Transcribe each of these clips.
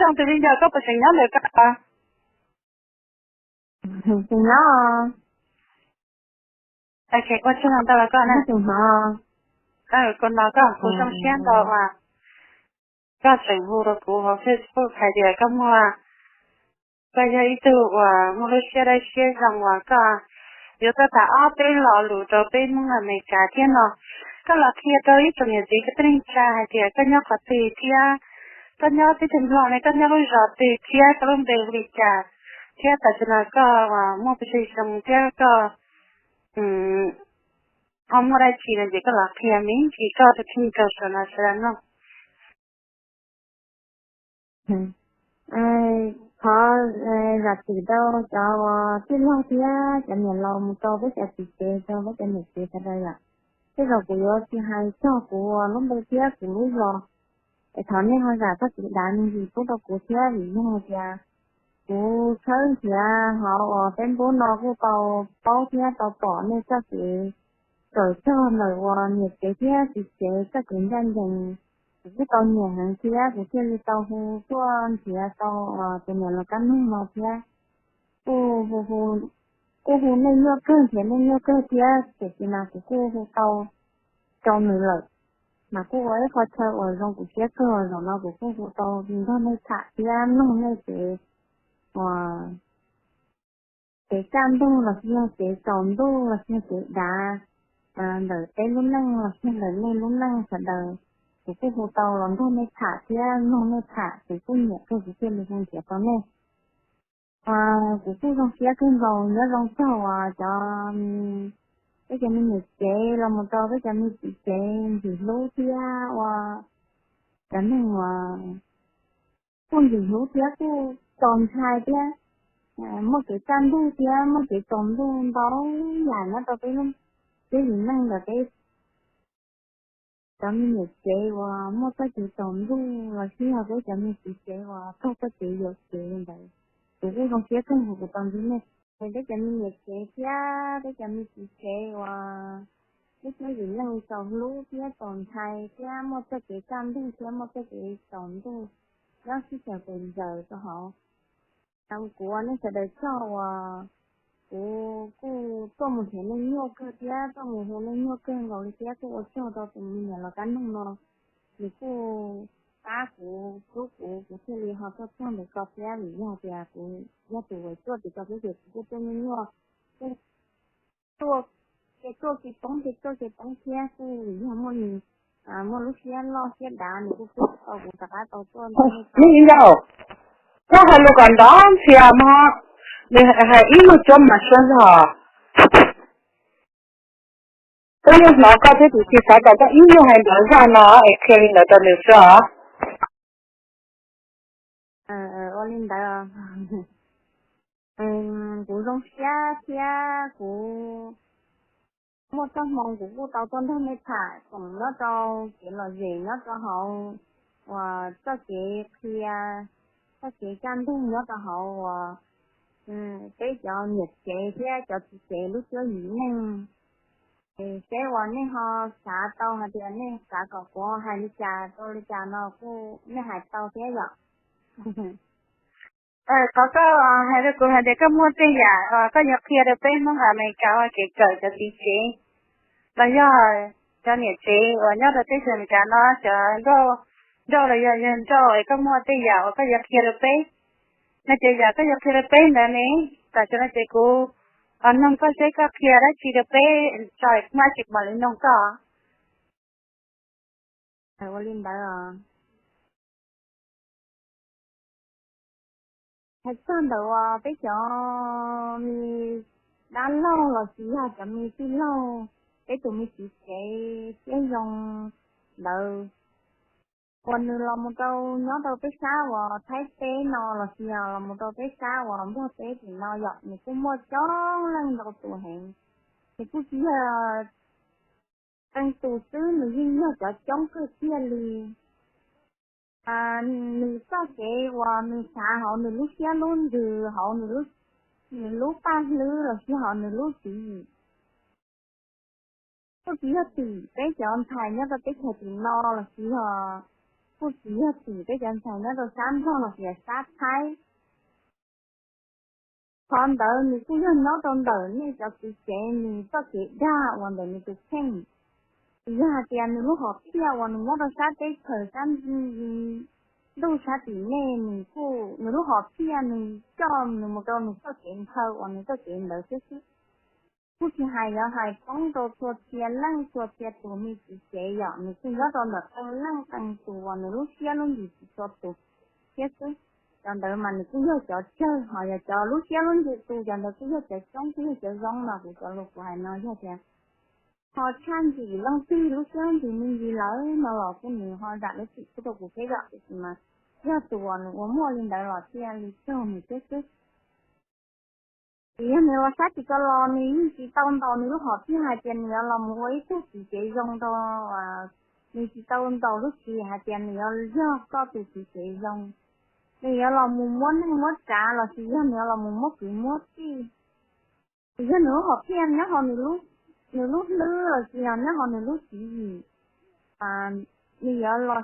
Xyooj tus viv ncaus, koj puas tseem nyob ntawm koj? Tseem nyob. Ok, ua tsaug ntau los koj na. Tseem hnov. Koj hnov, koj, kuv zoo siab ntau uas koj tseem hu rau kuv hauv Facebook hais tias koj muaj, koj yog ib tug uas muaj lub siab dawb siab zoo uas koj yuav tau tham ob peb lo lus rau peb Hmoob Amelikas thiab no. Koj los qhia rau ib tsoom niam txiv kwv tij neej tsa hais tias koj nyob qhov twg thiab koj nyob teb chaws Nplog ne, koj nyob lub zos twg thiab koj lub npe hu li cas, thiab tam sim no koj muaj pes tsawg xyoo thiab koj ho muaj dab tsi no ces koj los qhia me ntsis koj rau kheej rau sawv daws no sawv daws mloog. Thov zam txim rau cov uas tij laug thiab cov niam laus mus rau peb cov txiv tsev, rau peb cov niam tsev sawv daws yom. Tej zaum kuv yuav tsis hais txog kuv lub npe thiab kuv lub zos, es thov nej ho zam txoj kev dav me ntsis pub rau kuv thiab, vim yog hais tias kuv tshawb nrhiav hauv uas Facebook no kuj tau paub thiab tau pom nej txoj kev tawm txog ntawm uas niam tsev thiab txiv tsev txoj kev ncaj ncees. Kuv kuj tau nyiam heev thiab kuv thiaj li tau hu tuaj nrhiav tau tus niam laus Kab Noog no thiab. Kuj hu, kuj hu nej nyuaj kawg, nrhiav nej nyuaj kawg thiab, tiam sis mas kuv kuj hu tau rau nws lawm. Mas kuj ua ib qho chaw uas zoo kuv siab kawg, zaum no kuv kuj hu tau nrog nej tham thiab mloog nej kev uas kev kaj ntug los sis yog kev tsaus ntuj los sis yog kev dav ntawm peb lub neej los sis yog ntawm nej lub neej sawv daws. Kuv kuj hu tau los nrog nej tham thiab mloog nej tham, kuv kuj nyiam kawg kuv thiaj li hu nrhiav tau nej. Kuv kuj zoo siab kawg nkaus, nyob zoo txog uas cov, peb cov me niam tsev los mus rau peb cov me txiv tsev ntxim hlub thiab ua cov neeg uas kuj ntxim hlub thiab kuj txaus ntshai thiab, muaj kev kaj ntug thiab muaj kev tsaus ntuj ntau yam nyob rau peb lub, peb lub neej ntawm peb cov me niam tsev uas muaj txoj kev tsaus ntuj los sis yog peb cov me txiv tsev uas taug txoj kev yuam kev li ntawd. Kuv kuj zoo siab kawg uas kuv tau ntsib nej, peb cov me niam tsev thiab peb cov me txiv tsev uas lub siab lub ntsws txaus hlub thiab txaus ntshai thiab muaj txoj kev kaj ntug thiab muaj txoj kev tsaus ntuj nyob sib xyaw pes ntsaws rau hauv. Kuv ua nej sawv daws tsaug uas kuv kuj tuaj mus nrhiav nej nyuaj kawg thiab tuaj mus hu nej nyuaj kawg nkaus li thiab kuj ua tsaug rau tus me niam laus Kab Noog no, nws kuj pab kuv hlub kuv, kuv thiaj li ho tuaj txog ntawm koj thiab, vim yog tias kuv yog tus uas tuaj tim koj thiab ces kuv kuj tuaj nyuaj nyuaj, tuaj, ces tuaj ces poob ces tuaj ces poob thiab kuj vim yog muaj nws muaj lub siab loj siab dav nws kuj pab tau kuv rov qab tau tuaj nrog nej. Ib yam, koj hais lus kom nrov ntxhias mog, nws hais ib lus cuab mas suab zog. Koj yeej hnov koj thiab tus tsis xav kom koj ib nyuag hais nrov zog no es qhia li ntawd rau nws xwb os. Ua li ntawd, kuv zoo siab thiab kuv muaj txoj hmoo kuv kuj tau tuaj nrog nej tham tsoom nyob rau kev lom zem nyob rau hauv uas txoj kev qhia, txoj kev kaj ntug nyob rau hauv uas peb cov niam tsev thiab cov txiv tsev lub cuab yim neej. Seb uas nej ho xav tau hais tias nej xav kom kuv hais li cas rau li cas no kuj nej hais tau thiab yom. Qhov koj hais rau kuv hais tias koj muaj tej yam uas koj yuav qhia rau peb Hmoob Amelikas ua kev kawm cov txiv tsev los yog cov niam tsev uas nyob rau teb chaws Amelikas no, cov nkauj nraug los yog yawg nraug es koj muaj tej yam uas koj yuav qhia rau peb no ces yam koj yuav qhia rau peb ntawd ne, tam sim no ces kuv ho noog koj seb koj qhia dab tsi rau peb tso, kuv mam tsis mam li noog koj. Ua li ntawd os. Hais txog ntawm uas peb cov me dab laug los sis yog cov me tij laug, peb tus me txiv tsev Txiaj Zoo ntawd uas nws los mus rau nyob rau peb sab uas Thaib teb no los sis yog los mus rau peb sab uas Nplog teb tim no yom, nws kuj muaj coob leej ntau tus heev. Nws kuj tsis yog qee tus xwb, nws yeej yog cov coob kawg kiag li. Nws txoj kev uas nws xav hauv nws lub siab lub ntsws, hauv nws lub paj hlwb los sis hauv nws lub tswv yim, kuj tsis yog tim peb cov ntxhais nyob rau teb chaws tim no los sis yog kuj tsis yog tim peb cov ntxhais nyob rau sab Nplog los sis sab Thaib. Qhov ntawd nws kuj yog nyob rau ntawm nej cov kwv tsev nws txoj kev dag uas ntawm nws tus kheej. Tsis yog hais tias nws lub hom phiaj uas nws nyob rau sab teb chaws sab ntuj sab tim nej nws kuj nws lub hom phiaj nws coj nws mus rau nws txoj kev ntshaw uas nws txoj kev ntawd thiab xwb. Kuj tsis hais yuav hais poob rau txhua txhia leej txhua txhia tus me kwv tsev yom, nws kuj nyob rau ntawm qee leej qee tus uas nws lub siab lub ntsws tsis tshua tus thiab xwb. Cov ntawd mas nws kuj yog cov tsawg, ho yog cov lub siab lub ntsws tus cov ntawd kuj yog cov coob kuj yog cov zoo mas kuv cov lus kuv hais no yog tias ho tshaj ntsim leej twg lub siab lub ntsws me ntsis lawm no los kuj nws ho zam lub txim pub rau kuv thiab yom, tiam sis mas yog tus uas nws ua muaj li ntawd los thiaj li raug nws thiab xwb. Tsis yog nws los sab tim ko los nws yeej tsis tau ntaus nws lub hom phiaj hais tias nws yuav los mus ua ib tug txiv tsev zoo rau, nws tsis tau ntaus lub txim hais tias nws yuav yog koj tus txiv tsev zoo. Nws yuav los mus muab neej muab tsav los sis yog nws yuav los mus muab kwv muab tij, tsis yog nws lub hom phiaj nyob hauv nws lub hlwb los sis yog nyob hauv nws lub tswv yim, nws yuav los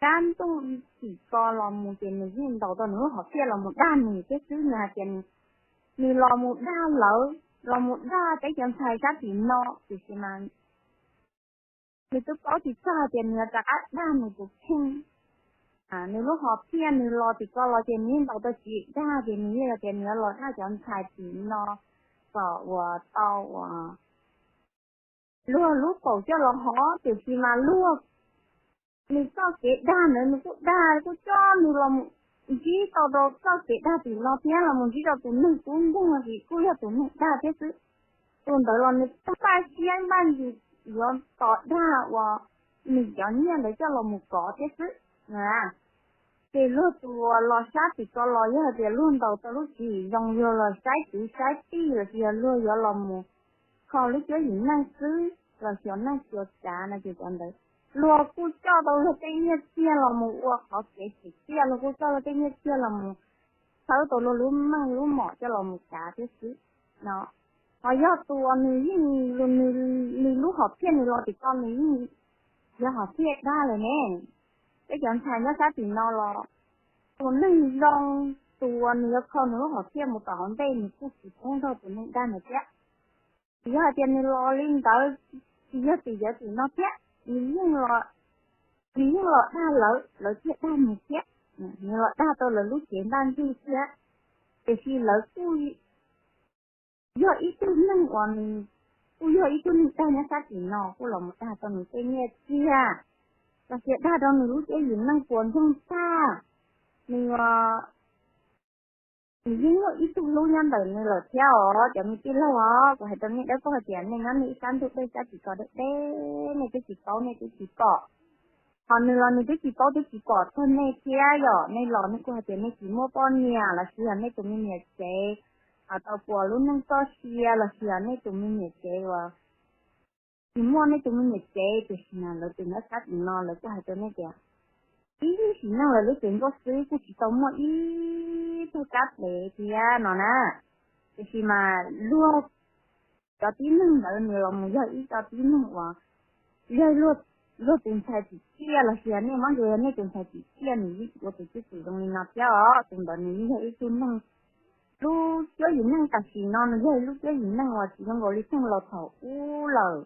sab ntuj tim ko los mus ces nws yeej ntaus tau nws lub hom phiaj los mus dag nws thiab xwb. Nws hais tias nws los mus dag lawv, los mus dag peb cov ntxhais sab tim no, tiam sis mas nws twb paub tsis txog hais tias nws yuav rov qab dag nws tus kheej. Nws lub hom phiaj nws los tim ko los ces nws yeej ntaus tau tsis dag ces nws yeej tias nws yuav los dag cov ntxhais tim no kom uas tau uas luag lub paum coj los hov, tiam sis mas luag nws txoj kev dag ntawd nws kuj dag kuj coj nws los mus ntsib tau rau txoj kev dag tim no thiab los mus ntsib rau tus neeg tub nkeeg los sis kuj yog tus neeg dag thiab xwb. Tus ntawd los nws npaj siab npaj ntsws yuav tos dag uas nws cov nyiaj ntawd coj los mus kov thiab xwb. Ces luag tus uas los sab tim ko los yog hais tias luag ntaus tau lub tswv yim zoo, luag los saib kwv saib tij los sis yog luag yuav los mus kho lub cuab yim neej xwb los xyuas neej xyuas tsav no ces cov ntawd luag kuj coj tau luag tej nyiaj txiag los mus ua qhov kev tsim txiaj, luag kuj coj luag tej nyiaj txiag los mus txhawb tau luag lub meej lub mom coj los mus kav thiab xwb no. Ho yog tus uas nws yeej, nws lub hom phiaj nws los tim ko nws yeej yog hom phiaj dag lawm ne. Peb cov ntxhais nyob sab tim no los tus neeg zoo, tus uas nws yuav kho nws lub hom phiaj mus tom hauv ntej nws kuj tsis poob nrog tus neeg dag ntawd thiab. Tsis yog hais tias nws los li ntawd, tsis yog tim cov tim no thiab, nws yeej los, nws yeej los dag lawv, lawv thiaj dag nws thiab. Nws los dag tau lawv lub cev ntaj ntsig thiab, tiam sis lawv kuj yog ib tug neeg uas nws kuj yog ib tug neeg dag nyob sab tim no kuj los mus dag tau nws tej nyiaj txiag los sis dag rau nws lub cuab yim neej puas ntsoog tag. Nws, nws yeej muaj ib tug hlub nyob ntawm nws lawm thiab os cov me tij laug os. Kuv hais rau nej dawb paug hais tias nej nyob nej ib sab ntug dej sab tim ko deb deb, nej twb tsis paub nej twb tsis pom. Ho nws los nws twb tsis paub twb tsis pom txog nej thiab yom. Nej los nej kuj hais tias nej tsis muaj poj niam los sis yog nej tus me niam tsev tau puas lub neej txoj sia los sis yog nej tus me niam tsev uas tsis muaj nej tus me niam tsev, tiam sis mas lawv tus nyob sab tim no lawv kuj hais rau nej tias ib sim neej lawv lub tsev nkauj xwb kuj tsis tau muaj ib tug kab plev thiab no na. Tiam sis mas luag cov tib neeg ntawd nws los mus yog ib co tib neeg uas yog luag tus ntxhais tsim txiaj los sis yog nej muab ntsuas yog nej tus ntxhais tsim txiaj nws yeej ua tus cwj pwm zoo li no thiab os. Tus ntawd nws yeej yog ib tug neeg, lub cuab yim neej tam sim no nws yog lub cuab yim neej uas tsis zoo nkaus li txheej laus thaum ub lawm.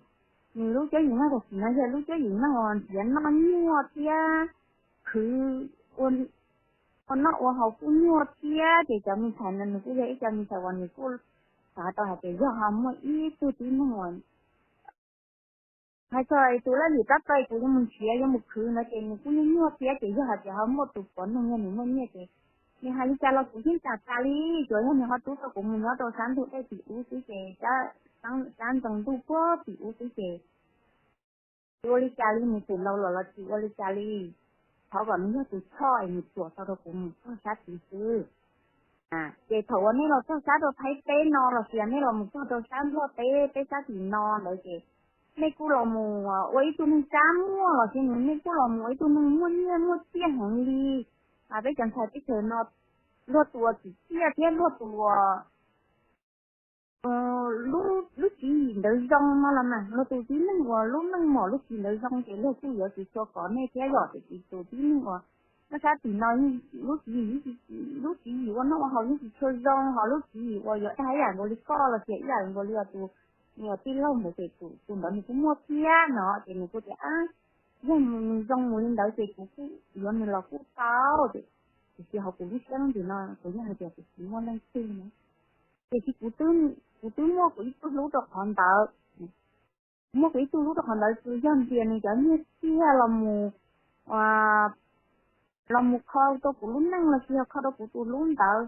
Nws lub cuab yim neej tam sim no yog lub cuab yim neej uas nrhiav noj nyuaj thiab khwv ua noj ua haus kuj nyuaj thiab. Ces cov me ntxhais no nws kuj yog ib co me ntxhais uas nws kuj xav tau hais tias yog ho muaj ib tug tib neeg uas hais txog tus laj lim tab txawj kuv yuav mus nrhiav yuav mus khwv no ces nws kuj nyuaj nyuaj thiab. Ces yog hais tias ho muaj tus puav neeg yog nws muaj nyiaj ces nws hais li cas los kuv yeej kam tas li. Tsuas yog nws ho rub tau kuv mus nyob rau sab ntug dej tim ub xwb ces, sab ntxeev ntuj puag tim ub xwb ces tsis ua li cas li, nws txawm laus lawm los tsis ua li cas li. Thov kom nws yog tus choj es nws tuam tau rau kuv mus txog sab tid xwb. Ces thaum uas nej los txog sab rau Thaib teb no los sis yog nej los mus txog rau sab Nplog teb peb sab tim no ntawd ces nej kuj los mus ua ib tug neeg tsab muag los sis nej kuj los mus ua ib tug neeg muaj nyiaj muaj txiaj heev li. Peb cov ntxhais teb chaws no luag tus uas tsim txiaj thiab luag tus uas lub tswv yim ntawd zoo no los mas luag tus tib neeg uas lub neej mom lub tsis ntawd zoo ces luag kuj yuav tsis tshua kov nej thiab yom. Tiam sis tus tib neeg uas nyob sab tim no lub tswv yim, lub tswv yim ua noj ua haus yeej tsis tshua zoo, ho lub tswv yim uas yuav dag ib yam nkaus li koj los sis ib yam nkaus li tus tij laug ntawd ces tus ntawd nws kuj muaj thiab no ces nws kuj tias, yog nws zoo mus li ntawd ces kuv kuj yuav nws los kuj tau. Tiam sis hauv kuv lub siab ntawm no kuv yeej hais tias kuv tsis muaj leej twg na. Tiam sis kuv twb muaj kuv ib tug hlub rau qhov ntawd. Muaj kuv ib tug hlub rau qhov ntawd tsuas yog ntias nws cov nyiaj txiag los mus, los mus kho rau kuv lub neej los sis yog kho rau kuv tus hlub ntawd.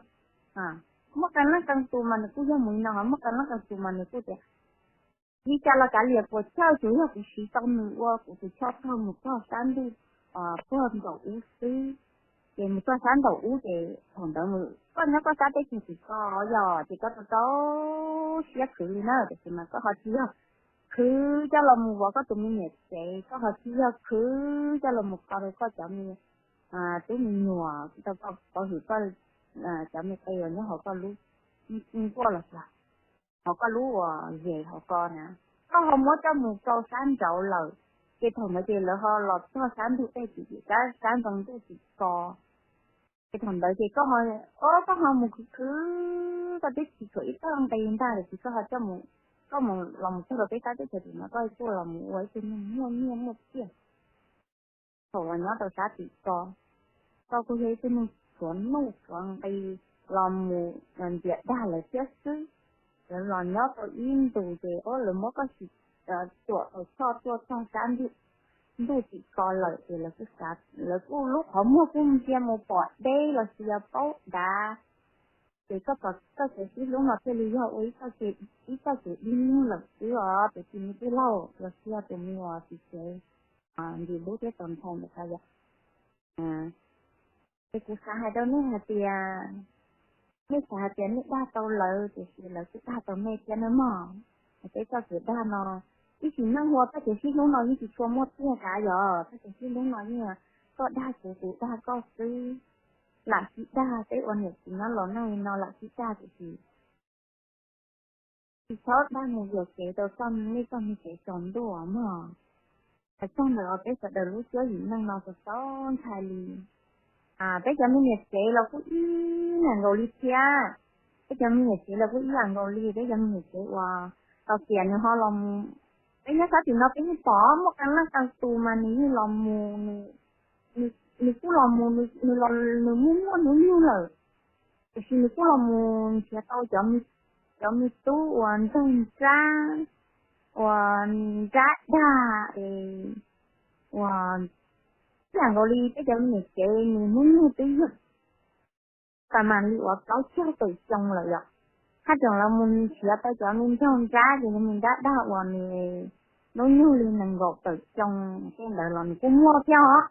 Muaj qee leej qee tus mas nws kuj yog mus li no, ho muaj qee leej qee tus mas nws kuj tias li cas los kav liam puas chawj, tsuas yog kuv siv tau nws ua kuv tus choj tog mus txog sab ntuj puag nraum ub xwb. Ces mus txog sab nraum ub ces thaum ntawd koj nyob koj sab teb chaws tim ko yog ces koj rau rau siab khwv li na, tiam sis mas koj ho tsis yog khwv coj los mus vov koj tus me niam tsev, koj ho tsis yog khwv coj los mus kho rau koj cov me tub me nyuam, tsis tau koj pov hwm koj cov me qe uas nyob hauv koj lub nkuaj los sis hauv koj lub uas zes hauv ko na, koj ho muab coj mus rau sab nraud lawm. Ces thaum ntawd ces lawv ho los txog sab ntug dej tim, sab ntoo dej tim ko. Ces thaum ntawd ces koj ho, o, koj ho mus khwv khwv koj twb tsis tshua ib tag nqi ntag, tiam sis koj ho coj mus, koj mus los mus txog rau peb sab teb chaws tim no koj tuaj los mus ua ib tug neeg muaj nyiaj muaj txiaj. Thaum los nyob rau sab tim ko, koj kuj yog ib tug neeg tshuav nuj tshuav nqi los mus ntiav dag lawv thiab xwb. Lawv los nyob tau ib ntus ces o lawv muab koj sim tuam tau choj tuaj txog sab ntug tim ko lawm ces lawv kuj lub qhov muag kuj ntsia mus pom deb los sis yog paub dav. Ces koj txoj kev sib hlub no thiaj li yog ua ib txoj kev dib nyuag lawm xwb os tus tij mi tij laug los sis yog tus me uas txiv tsev ntsis hlub thiab txaus ntshai ntawm ko yom. Ces kuv xav hais rau nej hais tias, nej xav hais tias nej dag tau lawv tiam sis lawv kuj dag tau nej thiab nawb mog. Peb txoj kev dag no, ib sim neej ua txoj kev sib hlub no yeej tsis tshua muaj tiag kav yom, txoj kev sib hlub no yeej koj dag kuv kuv dag koj xwb. Lam sib dag, peb ua niam txiv nyob los neej li no lam sib dag tiam sis tsis txhob dag mus yuam kev rau txoj nej txoj me kev tsaus ntuj mog. Hais txog ntawm peb sawv daws lub cuab yim neej no txaus txaus ntshai li. Peb cov me niam tsev los kuj ib yam nkaus li thiab. Peb cov me niam tsev los kuj ib yam nkaus li, peb cov me niam tsev uas tau tias nws ho los mus, peb nyob sab tim no peb yeej pom muaj qee leej qee tus mas nws yeej los mus, nws kuj los mus, nws muaj muaj hnub nyoog lawm, tiam sis nws kuj los mus nrhiav tau cov me tub uas ntog nrab, uas nrab dag es uas ib yam nkaus li peb cov me niam tsev nws hnub nyoog twb yog pas mas li uas plaub caug tawm xyoo lawm yom. Haj tseem los mus nrhiav tau cov me ntog nrab ces yog me nrab dag uas nws hnub nyoog li nees nkaum tawm xyoo tej ntawd los nws kuj muaj thiab os.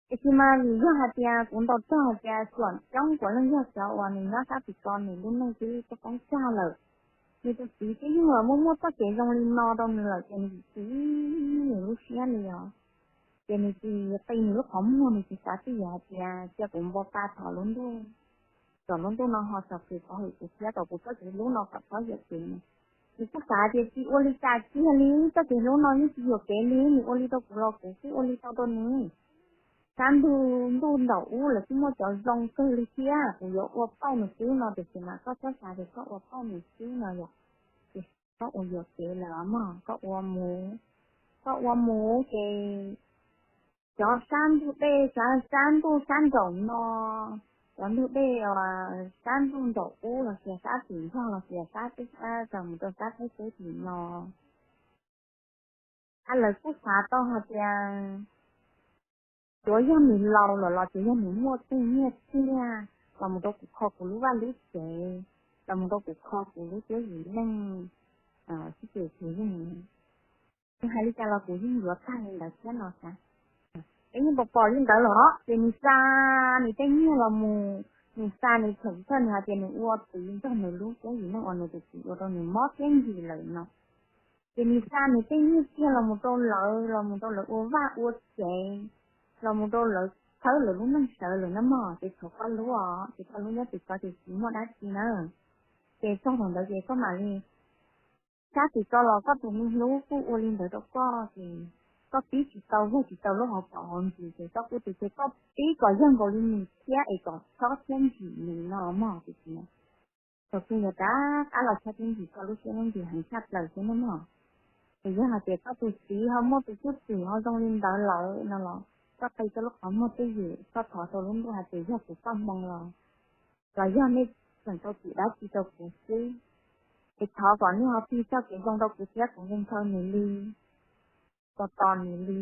Tiam sis mas vim yog hais tias kuv ntaus rog hais tias xuam coob puav leej yog cov uas nws nyob sab tim ko nws lub neej twb poob tsag lawm, nws tus txiv twb yeej los muaj muaj txoj kev zoo li no rau nws lawm ces nws tsis txim nws lub siab li os. Ces nws tsis qi nws lub qhov muag, nws tsis xav twj ywm hais tias cia kuv npau taws txog lub ntuj, txog lub ntuj no ho txog kuv pov hwm kuv thiab kom kuv txoj kev hlub no kom txhob yuam kev. Nws kuj xav tias tsis ua li cas kiag li, txoj kev hlub no yeej tsis yuam kev li, nws ua li rau kuv los kuv kuj ua li tau rau nws. Sab ntuj ntuj nraum ub lawv kuj muaj cov zoo kawg li thiab, kuv yuav ua pauj nws xwb no tiam sis mas koj txhob xav tias koj ua pauj nws xwb no yom. Ces koj ua yuam kev lawm mog, koj ua mus, koj ua mus ces cov sab ntug dej, sab ntuj sab nraum no, cov ntug dej sab ntuj nraum ub los sis sab tim nrog los sis sab teb, mus rau sab teb chaws tim no, a lawv kuj xav tau hais tias tsuav yog nws laus lawm los tsuav yog nws muaj tej nyiaj txiag los mus rau kuv kho kuv lub vaj lub tsev, los mus rau kuv kho kuv lub cuab yim neej, xwb ces kuv yeej, nws hais li cas los kuv yeej yuav tag li ntawd thiab no xav. Peb yeej pom pom li ntawd los ces nws xa nws tej nyiaj los mus, nws xa nws txheem txhawj, nws hais tias nws ua txiv nrog nws lub cuab yim neej uas nws tus txiv ua rau nws mob thiab nkim lawm no. Ces nws xa nws tej nyiaj txiag los mus rau lawv, los mus rau lawv ua vaj ua tsev, los mus rau lawv txhawb lawv lub neej sawv lawm na mog. Ces thov koj hlub os, ces koj hlub nyob tim ko ces tsis muaj dab tsi na. Ces txog thaum ntawd ces koj mam li, sab tim ko los koj tus me hlub kuj ua li ntawd rau koj ces koj pib tsis tau, yog tsis tau lub hauv paus hauv ntsis ces koj kuj tias ces koj pib kom yog nkaus li nws thiab es kom chob thiab ntsim nws no mog. Tias thaum twg yog rov qab los chob thiab ntsim koj lub siab lub ntsws heev tshaj plaws thiab no mog. Ces yog hais tias koj tus txiv ho muaj tus cwj pwm ho zoo li ntawd lawm no los koj qi koj lub qhov muag twj ywm, koj thov rau lub ntuj hais tias yog kuv txoj hmoo los, los yog nej tseem tau txim dab tsi rau kuv xwb, es thov kom nej ho plig txoj kev zoo rau kuv thiab kuv ntshaw nws li, tos tos nws li.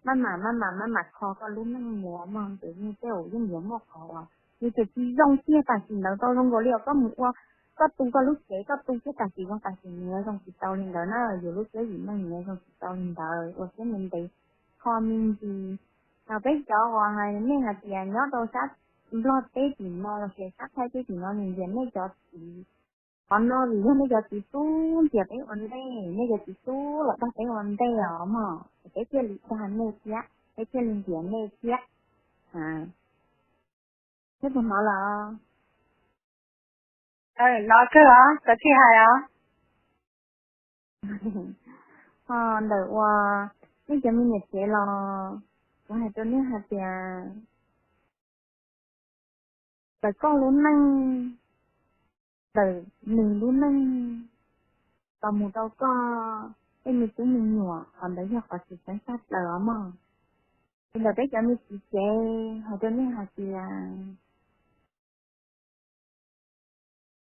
Maj mam maj mam maj mam kho koj lub neej mus mog, ces yeej tej zaum yeej yuav muaj qhov uas nws tseem tsis zoo tiag tam sim ntawd tau zoo nkaus li uas koj mus ua, koj tu koj lub cev koj tu thiab tam sim zoo tam sim nws yuav zoo tsis tau li ntawd na, yus lub siab yim neej nws yuav zoo tsis tau li ntawd, ua siab ntev ntev, kho me ntsis. Thaum peb cov uas hais nej hais tias nyob rau sab Nplog teb tim no los sis sab Thaib teb tim no nws ntiav nej cov txiv, qhov no vim yog nej cov txiv tub ntiav peb ua ntej, nej cov txiv tub los dag peb ua ntej os mog, ces peb thiaj li dag nej thiab peb thiaj li ntiav nej thiab. Neb puas hnov lawm? Hnov kawg os, koj tsis hais os. Ho ntawm uas nej cov me niam tsev los kuv hais rau nej hais tias ntawm koj lub neej, ntawm nws lub neej, los mus rau koj tej me tub me nyuam, qhov ntawd yog qhov tsis tseeb tshaj plaws os mog. Ces ntawm peb cov me txiv tsev hais rau nej hais tias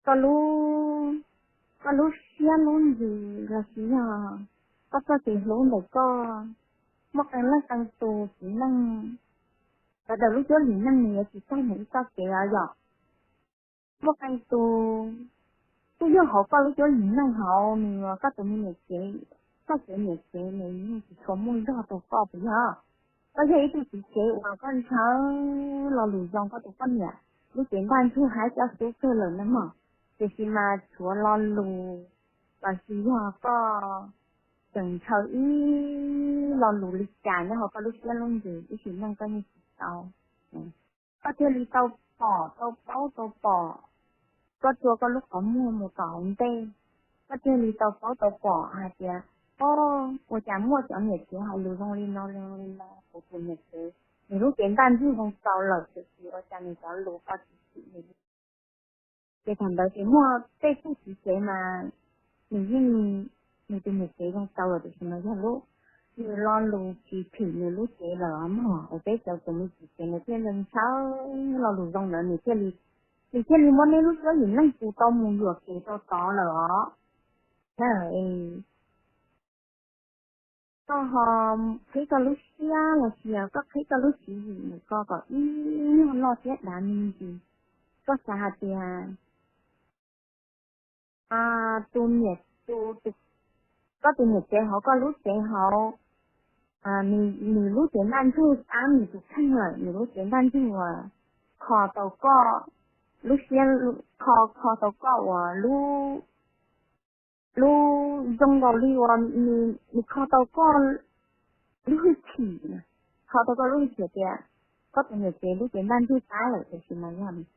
koj lub, koj lub siab lub ntsws los sis yog koj txoj kev hlub ntawm koj, muaj qee leej qee tus txiv neej, sawv daws lub cuab yim neej nws yuav tsis tag mus ib txoj kev os yom. Muaj qee tus kuj yog hauv koj lub cuab yim neej hauv nws, koj tus me niam tsev, koj cov niam tsev nws yeej tsis tshua muaj zog rau koj puas yog? Koj yog ib tug txiv tsev uas koj ntshaw lo lus zoo koj tus poj niam, lub cev ntaj ntsug haib coj xub kawg lawm na mog, tiam sis mas tshuav lo lus los sis yog koj tseem ntshaw ib lo lus li cas nyob hauv koj lub siab lub ntsws ib sim neej koj yeej tsis tau, koj thiaj li tau pom tau paub tau pom, koj rua koj lub qhov muag mus tom hauv ntej, koj thiaj li tau paub tau pom hais tias, o, ua cas muaj cov niam tsev hais lus zoo li no li no li no, kuv tus niam tsev nws lub cev ntaj ntsug zoo txaus lawm tiam sis ua cas nws cov lus koj tsis txim nws li. Ces thaum ntawd ces muaj tej tug txiv tsev mas nws yeej, nws tus niam tsev zoo txaus lawm tiam sis mas yog lub, nws lo lus tsis phim nws lub cev lawm os mog, es peb cov tus me txiv tsev nws thiaj li ntshaw lo lus zoo ntawd nws thiaj li, nws thiaj li muab neb lub cuab yim neej tus tau mus yuam kev rau tod lawm os. Koj ho qhib koj lub siab los sis koj qhib koj lub tswv yim ntawm koj kom ib nyuag loj thiab dav me ntsis. Koj xav hais tias tus niam, tus, koj tus niam tsev hauv koj lub tsev hauv, nws lub cev ntaj ntsug ab nws tus kheej lawm, nws lub cev ntaj ntsug uas kho tau koj lub siab, kho, kho tau koj uas lub, lub zoo nkaus li uas nws kho tau koj lub hwj chim, kho tau koj lub hwj chim tias koj tus niam tsev lub cev ntaj ntsug tab lawm tiam sis mas yog nws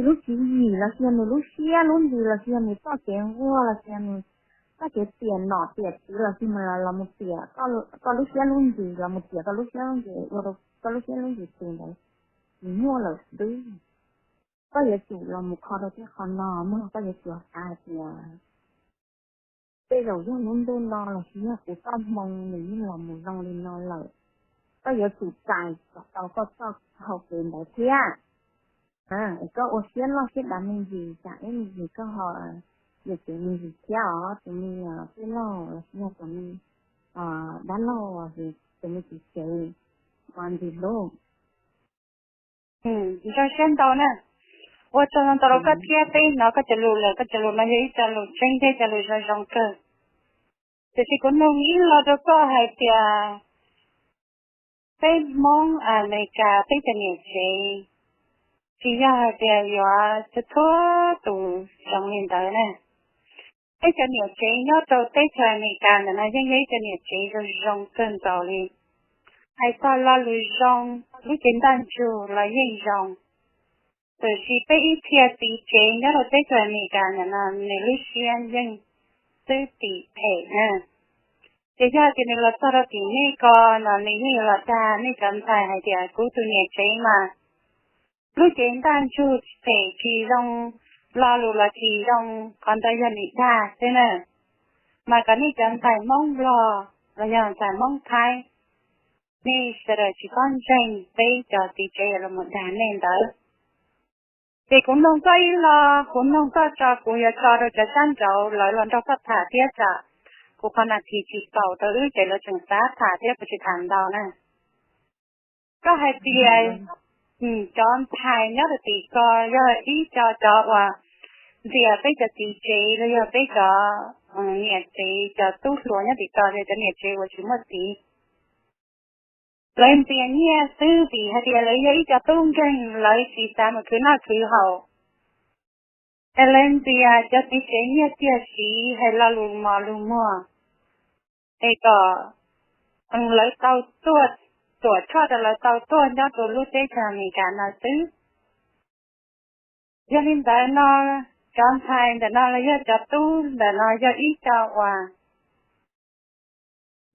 lub tswv yim los sis yog nws lub siab lub ntsws los sis yog nws txoj kev nquag los sis yog nws txoj kev tiam nom tiam tswv los sis mas los mus tiam koj lub siab lub ntsws, los mus tiam koj lub siab lub ntsws ua rau koj lub siab lub ntsws tus ntawd nws muaj lawm xwb. Koj yuav tsum los mus kho rau tej qhov no mog, koj yuav tsum xav hais tias tej zaum yog lub ntuj no los sis yog kuv txoj hmoo nws yeej los mus zoo li no lawm. Koj yuav tsum txais kom tau koj txoj hau kev ntawd thiab. Es koj ua siab loj siab dav me ntsis, tsam ib me ntsis koj ho yuam kev me ntsis thiab os, tus me tij laug los sis yog tus me dab laug, tus me txiv tsev uas ntxim hlub. Nco siab ntau na. Ua tsaug ntau rau koj thiab, peb hnov koj cov lus lawm, koj cov lus no yog ib co lus tseeb thiab cov lus zoo zoo kawg. Tiam sis kuv nug ib lo rau koj hais tias peb Hmoob Amelikas peb cov niam tsev, tsis yog hais tias yuav txhua txhua tus zoo li ntawd na. Peb cov niam tsev nyob rau teb chaws Amelikas ntawm no yeej yog ib co niam tsev zoo zoo kawg nkaus li. Hais txog lo lus zoo, lub cev ntaj ntsug los yeej zoo. Tiam sis peb ib txhia txiv tsev nyob rau teb chaws Amelikas no nws lub siab yeej twb tim phem na. Ces yog tias nws los txog rau tim nej ko no nws yeej yuav los dag nej cov ntxhais hais tias kuv tus niam tsev mas lub cev ntaj ntsug phem tsis zoo, lo lus los tsis zoo, qhov ntawd yog nws dag xwb na. Mas kom nej cov ntxhais Hmoob Nplog los yog ntxhais Hmoob Thaib, nej sawv daws tsis txhob ntseeg peb cov txiv tsev los mus dag nej ntawd. Ces kuv nug koj ib lo, kuv nug koj tso, kuv yuav tso rau cov sab nraud lawv los nrog koj tham thiab tsam kuv qhov nas this tsis txaus rau wb ces lawv tseem xav tham thiab kuv tsis tham ntau na. Koj hais tias cov ntxhais nyob rau tim ko yog ib co cov uas ntxias peb cov txiv tsev los yog peb cov niam tsev, cov tub hluas nyob tim ko, cov niam tsev uas tsis muaj txiv. Lawv ntxias nyiaj xwb vim hais tias lawv yog ib co tub nkeeg, lawv tsis xav mus khwv noj khwv haus. Es lawv ntxias cov txiv tsev nyiaj txiag siv hais lo lus mos lus muag, es kom lawv tau tuaj, tuam tshoj rau lawv tau tuaj nyob rau lub teb chaws Amelikas no xwb. Yog li ntawd no, cov ntxhais ntawm no los yog cov tub ntawm no yog ib co uas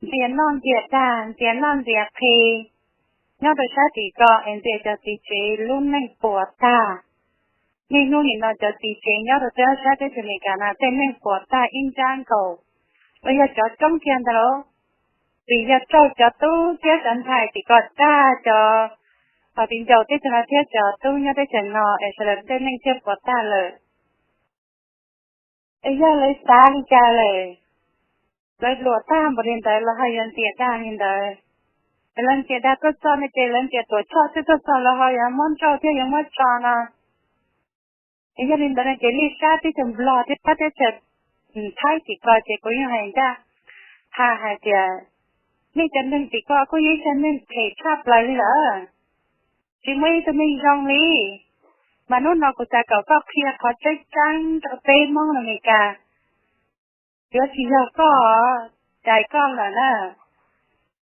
ntxias noj ntxias dag, ntxias noj ntxias qhe nyob rau sab tim ko es ntxias cov txiv tsev lub neej puas tag. Niaj hnub nim no cov txiv tsev nyob rau teb sab teb chaws Amelikas no tej neeg puas tag ib nrab nkaus, los yog cov coob kiag ntag lauj. Vim yog raug cov tub thiab cov ntxhais tim ko dag, cov viv ncaus teb chaws no thiab cov tub nyob teb chaws no es sawv daws tej neej thiaj puas tag lawm. Es yog lawv xav li cas lawm, lawv luam tag npaum li ntawd los ho yuav ntxias dag li ntawd. Es lawv ntxias dag tuaj txog no ces lawv ntxias tuam tshoj thiab tuaj txog los ho yuav muab nrauj thiab yuav muab tso no. Es yog li ntawd no ces nej sab teb chaws Nplog thiab sab teb chaws Thaib tim ko ces kuv yeej hais ncaj qha hais tias nej cov neeg tim ko kuj yog ib co neeg phem tshaj plaws li lawm, tsis muaj ib tug neeg zoo li. Mas hnub no kuv xav kom koj qhia qhov tseeb tseeb rau peb Hmoob Amelikas, yuav tsis yog koj, cais koj lawm na.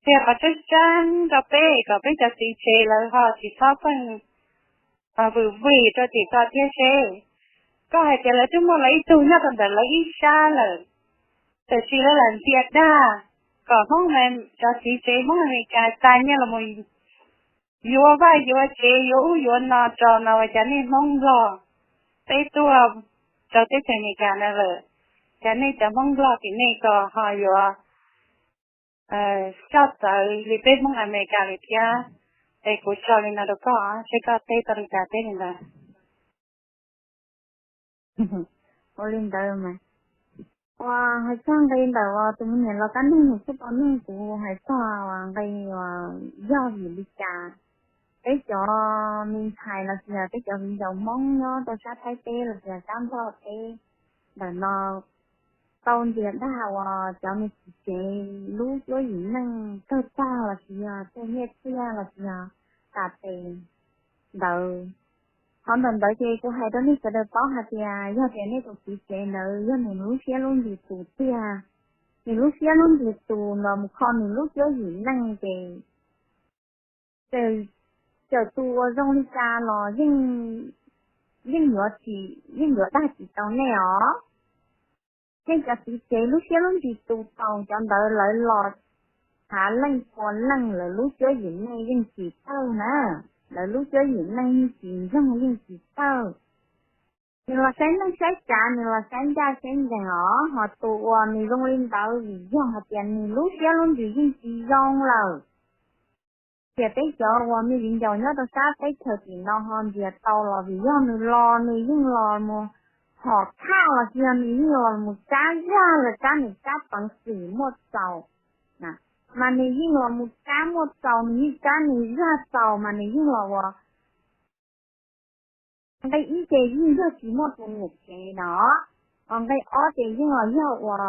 Qhia qhov tseeb tseeb rau peb kom peb cov txiv tsev lawv ho tsis txhob pheej vwm vwm rau tim ko thiab seb. Koj hais tias lawv twb muaj lawv ib tug nyob rau ntawm lawv ib sab lawm, tiam sis lawv lam ntxias dag kom Hmoob, cov txiv tsev Hmoob Amelikas xa nyiaj los mus yuav vaj yuav tsev yuav ub yuav no rau no, ua cas nej Hmoob Nplog peb tuaj rau teb chaws Amelikas no lawm, cas nej cov Hmoob Nplog tim nej ko ho yuav soj txawv li peb Hmoob Amelikas lawm thiab. Es kuv tso li no rau koj seb koj teb tau li cas teb li ntawd. Ua li ntawd mas, uas hais txog nqe ntawm uas tus me nyuam los kab neeg nws kuj tau nug kuv hais txog uas nqe uas yog vim li cas peb cov me ntxhais los sis yog peb cov viv ncaus Hmoob nyob rau sab Thaib teb los sis yog sab Nplog teb ntawm no tau ntxias dag uas cov me txiv tsev lub cuab yim neej kawg tag los sis yog tej nyiaj txiag los sis yog tas tes ntawd. Qhov ntawm ntawd ces kuv hais rau nej sawv daws paub hais tias yog tias nej tus txiv tsev ntawd yog nws lub siab lub ntsws tus tiag, nws lub siab lub ntsws tus los mus kho nws lub cuab yim neej ces txawm tus uas zoo li cas los yeej yuav tsis, yeej yuav dag tsis tau nej os. Nej cov txiv tsev lub siab lub ntsws tus tau cov ntawd lawv los hav leej pua leej lawv lub cuab yim neej yeej tsis tawg na, lawv lub cuab yim neej yeej tsis ntsoog yeej tsis tawg. Nws los saib neej saib tsav, nws los saib ncaj saib ncees os, ho tus uas nws zoo li ntawd vim yog hais tias nws lub siab lub ntsws yeej tsis zoo lawm. Tias peb cov uas me viv ncaus nyob rau sab teb chaws tim no ho ntxias tau los vim yog nws los nws yeej los mus hom thaj los sis yog nws yeej los mus kab zaj los kab nws kab peev xwm muaj txaus, mas nws yeej los mus kab muaj txaus, nws yeej kab nws zaj txaus mas nws yeej los ua nqe ib ces yeej yog tsis muaj tus niam tsev no, ho nqe ob ces yeej los yog uas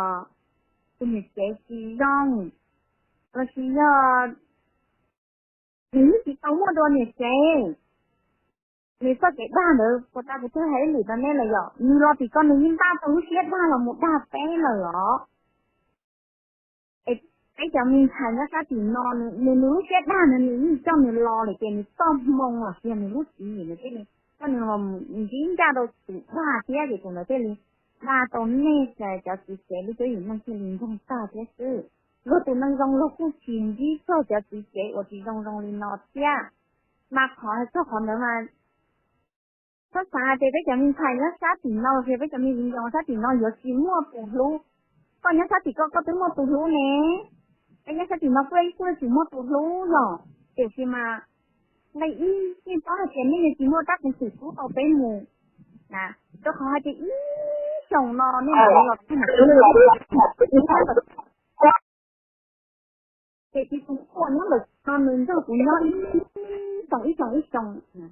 tus niam tsev tsis zoo, los sis yog nws yeej tsis tau muaj dua niam tsev. Nws txoj kev dag ntawd puas tas kuv twb hais ib lwm rau neb lawm yom, nws los tim ko nws yeej npaj tau lub siab dag los mus dag peb lawm os. Es peb cov me ntxhais nyob sab tim no, nws nws lub siab dag ntawd nws yeej coj nws los lawm ces nws txoj hmoo los sis yog nws lub tswv yim nws thiaj li koj nws los ntsib ncaj rau tus dag thiab ces tus ntawd thiaj li dag tau nej cov txiv tsev lub cuab yim neej thiaj li nyoog tag thiab xwb. Luag tus neeg zoo luag kuj tsis ntsib txog cov txiv tsev uas tsis zoo zoo li no thiab. Mas qhov txog qhov ntawd mas txhob xav hais tias peb cov me ntxhais nyob sab tim no los sis peb cov me viv ncaus sab tim no yuav tsis muaj tus hlub. Koj nyob sab tim koj koj twb muaj tus hlub ne, peb nyob sab tim no kuj ib kuj tsis muaj tus hlub los, tiam sis mas nqe ib yeej paub hais tias nej yuav tsis muaj rab qus twm kub tau peb mus na, rau qhov hais tias ib xyoos no nej mus los txog na, ces tsis tus kuj nyob ntawm no nws nrog kuv nyob ib xyoos ib xyoos ib xyoos,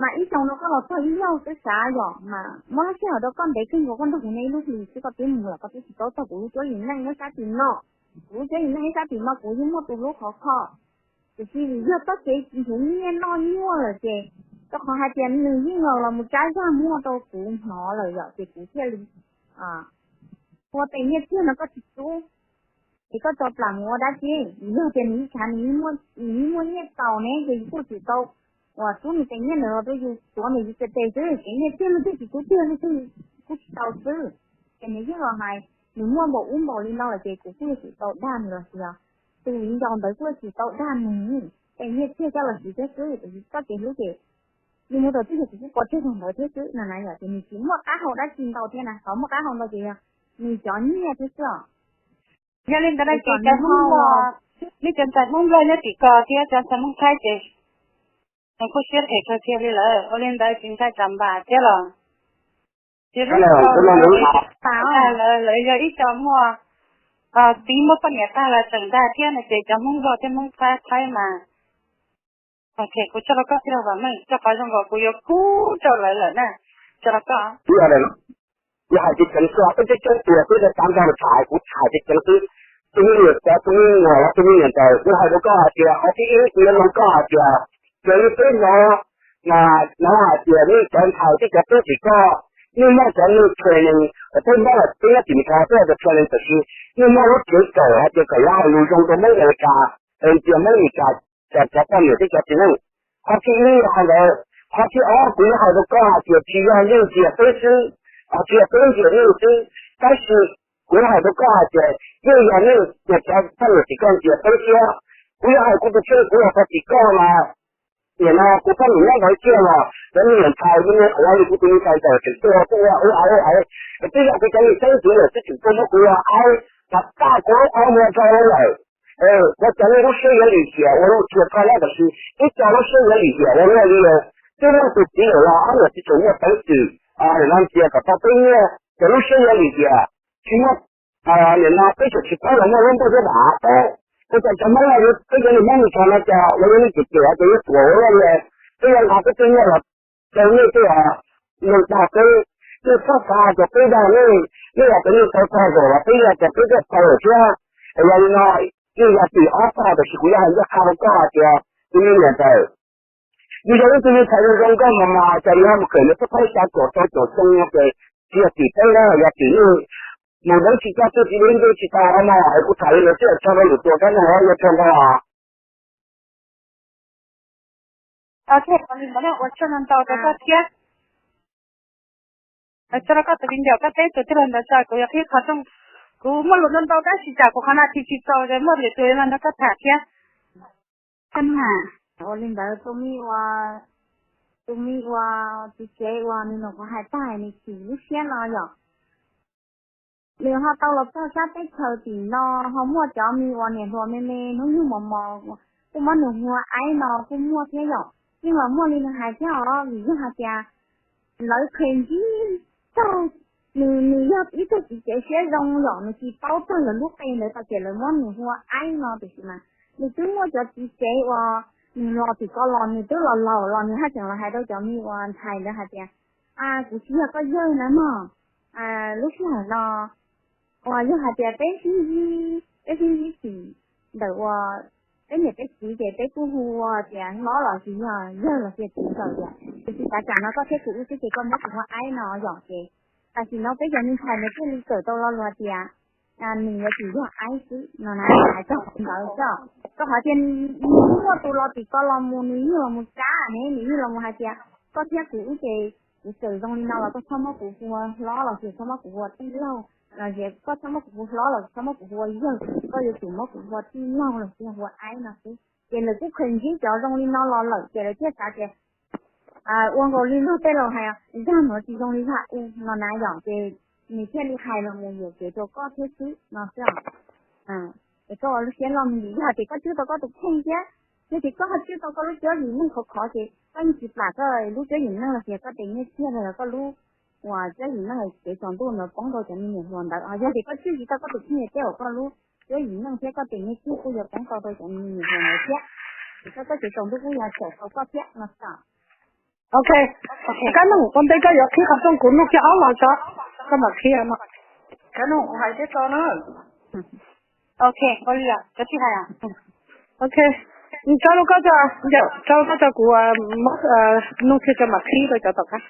mas ib xyoos no koj los txog ib zaug twb xav yom, mas muab lub sij hawm rau koj ntev kawg nkaus koj nrog kuv nyob ib lub hlis xwb koj twb mus lawm koj twb tsis paub txog kuv lub cuab yim neej nyob sab tim no. Kuv lub cuab yim neej nyob sab tim no kuv yeej muaj tus hlub khov kho, tiam sis vim yog txoj kev nrhiav nyiaj noj nyuaj lawm ces rau qhov hais tias nws yeej los los mus tsab zag muaj rau kuv hnov lawm yom ces kuv thiaj li ua tes nyiaj txiag no koj tsis rub, ces koj tso plam mus ua dab tsi? Yog tias nws ib tshav nws yeej muaj nyiaj tau ne ces yus kuj tsis tau uas rub nws tes nyiaj ntawd los rau yus tuav ntawm yus tes tes xwb, tes nyiaj txiag no twb tsis rub tiag li twb kuj tsis tau xwb. Ces nws yeej los hais nws muaj npaum ub npaum li no lawm ces kuv kuj yuav tsum tau dag nws los sis yog tus viv ncaus ntawd kuj yuav tsum tau dag nws, tes nyiaj txiag coj los siv thiab xwb, tiam sis txoj kev hlub ces yus mus thaum twg yog kuv kuj pov tseg thaum ntawd thiab xwb no na. Yog ces nws tsis muaj qab hau dab tsi ntau thiab na, qhov muaj qab hau ntau ces yog nws cov nyiaj thiab xwb os. Yog li ntawd no ces cov Hmoob, nej cov ntxhais Hmoob Nplog nyob tim ko thiab cov ntxhais Hmoob Thaib ces nws kuj siab phem kawg kiag li lawm, ua li ntawd tsis ntshai tsam npam thiab los? Ces lub lawv yog ib co muaj txiv muaj poj niam tag los tseem ntag thiab no ces cov Hmoob Nplog thiab Hmoob Thaib Thaib mas, kuv tso rau koj tij laug Vam Meej, rau qhov zoo nkaus kuv yuav kub rau lawv lawm na. Tso rau koj. Kuv hais tseeb tseeb xwb, peb coob coob tus peb rau tav nrog lawv tham, kuv hais tseeb tseeb xwb. Tus me nyuam txawv, tus me nyuam los tus me nyuam ntxawm, kuv hais rau koj hais tias qhov thib ib kuv yuav nug koj hais tias, raws li peb hnov, hnov hais tias nej cov ntxhais thiab cov tub tim koj, nej muaj cov neeg training, peb Hmoob los peb nyob tim Meskas peb hais tias training, tab sis nej muaj lub kev kawm hais tias kawm yuav hais lus zoo rau Hmoob Amelikas, es tias Hmoob Amelikas cov poj niam thiab cov txiv neej. Qhov thib ib qhov ntawd, qhov thib ob kuv yuav hais rau koj hais tias tsis yog nej ntxias peb xwb, tsis yog peb ntxias nej xwb, tab sis kuv hais rau koj hais tias yeej yog nej cov poj niam tim koj ntxias peb thiab. Kuv yuav hais kuv tus kheej, kuv los txog tim koj mas, nim no kuv poj niam nyob ntawd kiag los cov me nyuam ntxhais me nyuam ua li kuv tus me ntxhais ntxawm tseem tuaj tuaj ua ub ua ub, twb yog kuv cov niam tseeb txiv lawm twb tseem tuaj muab kuv ua aib, tag kuv lub qhov muag rau lawm. Ua cas nej lub siab yuav lim hiam ua luaj kiag koj na, tab sis ib co lub siab yuav lim hiam ua luaj li. Twb muaj tus txiv lawm los ob niam txiv tseem muaj peev xwm no ntxias kom tau peb nyiaj, ces lub siab yuav lim hiam. Tsis muaj, nim no peb tseem tsis paub los muaj lub ntuj thiab dav paub. Ua cas cov Hmoob no yuav, peb cov niag Hmoob Meskas no cas ua li nej cem cem ces yuav tuam ua luaj li. Peb yuav nqa peb tej nyiaj los rau nej tej neeg dag peb, nej txhob xav hais tias peb dag nej, nej hais tias nej tau tag zaum los peb hais tias peb twb tau lawm thiab. Yog li no, nej yog tim ob tog, tab sis kuv yuav hais ncaj qha rau koj hais tias tus me niam ntxawm, yus yog ib tug me ntxhais zoo zoo nkauj mos mos, cas yuav mus kawm nws peb phaib xya caum rau caum xyoo no ces tsis yog tim peb na, yog tim nej. Mus deev tsis tau, twj tsis deb ntuj tsis tau no, es kuv tham li ntawd xwb, tso rau lwm tus kab no yuav tsaug ntau. Ua tsaug ntau rau koj thiab. Tso rau koj tus viv ncaus koj teb tus tij laug ntawd tso, kuv yuav qhib qhov rooj. Kuv muaj lus ntau ntau tab sis tsam kuv qhov no tsis tsis txaus, muaj lwm tus los nrog koj tham thiab. Ua li ntawd tus me ua, tus me ua txiv tsev uas nws nyuam qhuav hais tag nws chim lub siab no yom, nws ho tau los txog sab teb chaws tim no, ho muaj cov me uas niam hluas me me hnub nyoog mos mos kuj muab nws hu ua Aib no kuj muaj thiab yom. Yeej los muaj li nws hais thiab os, vim yog hais tias lawv kheev ntsib txog nws, nws yog ib tug txiv tsev siab zoo yom, nws tsis paub txog lawv lub qe ntawd tau ces lawv muab nws hu ua Aib no, tiam sis mas nws twb muaj cov txiv tsev uas nws los tim ko los nws twb los laus los nws haj tseem los hais rau cov me uas ntxhais ntawd hais tias, a, kuv tsis yog koj yawg na mog. Lub sij hawm no uas yog hais tias peb sib ntsib, peb sib ntsib tim ntawm uas peb niam peb txiv ces peb kuj hu ua tias hlob los sis yog yawg los sis txiv ntxawm tias, tiam sis xav tsam no koj thiab kuv wb xwb ces koj muab kuv hu ua Aib no yom. Ces tam sim no peb cov me ntxhais ntawd thiaj li kawm tau lo lus tias nws yuav tsum yog Aib xwb no na, hais txog qhov ntawd xwb. Rau qhov tias nws muaj tus los tim ko los mus nws yeej los mus tsab ne, nws yeej los mus hais tias koj thiab kuv wb ces kuv txawm zoo li no los koj txhob muab kuv hu ua hlob los sis txhob muab kuv hu ua tij laug, los sis koj txhob muab kuv hu ua hlob los txhob muab kuv hu ua yawg, koj yuav tsum muab kuv hu ua tij laug los sis hu ua aib no xwb. Ces lawv kuj kheev ntsib cov zoo li no los lawm ces lawv thiaj xav tias ua nkaus li luag tej laus hais, zaj nuav tsis zoo li zaj u no na yom, ces nws thiaj li hais los mus yuam kev rau koj thiab xwb no xwb. Es koj ua lub siab loj me ntsis, yog hais tias koj cwb tau koj tus kheej thiab, yog tias koj ho cwb tau koj lub cuab yim neej khov khov ces koj yeej tsis plam koj lub cuab yim neej los sis koj tes nyiaj txiag los koj lub uas cuab yim neej kev tsaus ntuj ntawd poob rau cov me nyuam hluas ntawd. Yog tias koj cwb tsis tau koj tus kheej ces tej zaum koj lub cuab yim neej thiab koj tes nyiaj txiag kuj yuav poob rau rau cov me nyuam hluas ntawd thiab. Ces koj txoj kev tsaus ntuj kuj yuav caum tau koj thiab no xwb. Ok, Kab Noog, ua ntej koj yuav qhib qhov rooj kuv nug kiag ob lo tso, koj mam qhib no. Kab Noog, kuv hais thiab tso na. Ok, ua li os, koj tsis hais os? Ok, tso rau koj tso, tso rau koj tso kuv muab nug thiab koj mam qhib rau cov tom qab.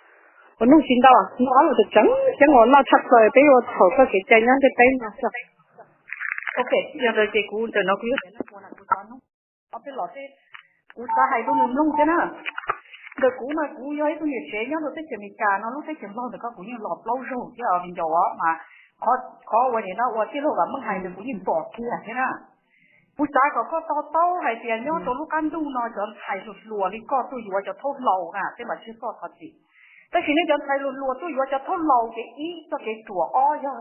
Kuv nug tsis ntau, nug ob lo tseem tseem xyov uas loj tshaj plaws peb ua thaum txoj kev cai nyob ntiaj teb no xwb. Ok, yog ntawd ces kuv ntawm no kuv yuav ob peb lo tej kuv xav hais rau nws mloog thiab na. Ntawm kuv mas kuv yog ib tug niam tsev nyob rau teb chaws Amelikas no, lub teb chaws Nplog ntawm ko kuv yeej los plaub zaug thiab os, viv ncaus os mas qhov uas nim no uas tij laug Vam Meej hais ntawd kuv yeej pom kiag thiab na. Kuv xav kom koj to taub hais tias nyob rau lub qab ntuj no cov ntxhais hluas hluas li koj tuaj yuav cov thaub laus na tej mas tsis txhob thov txim. Tab sis nej cov ntxhais hluas hluas tuaj yuav cov thaub laus ces ib txoj kev ruam, ob yog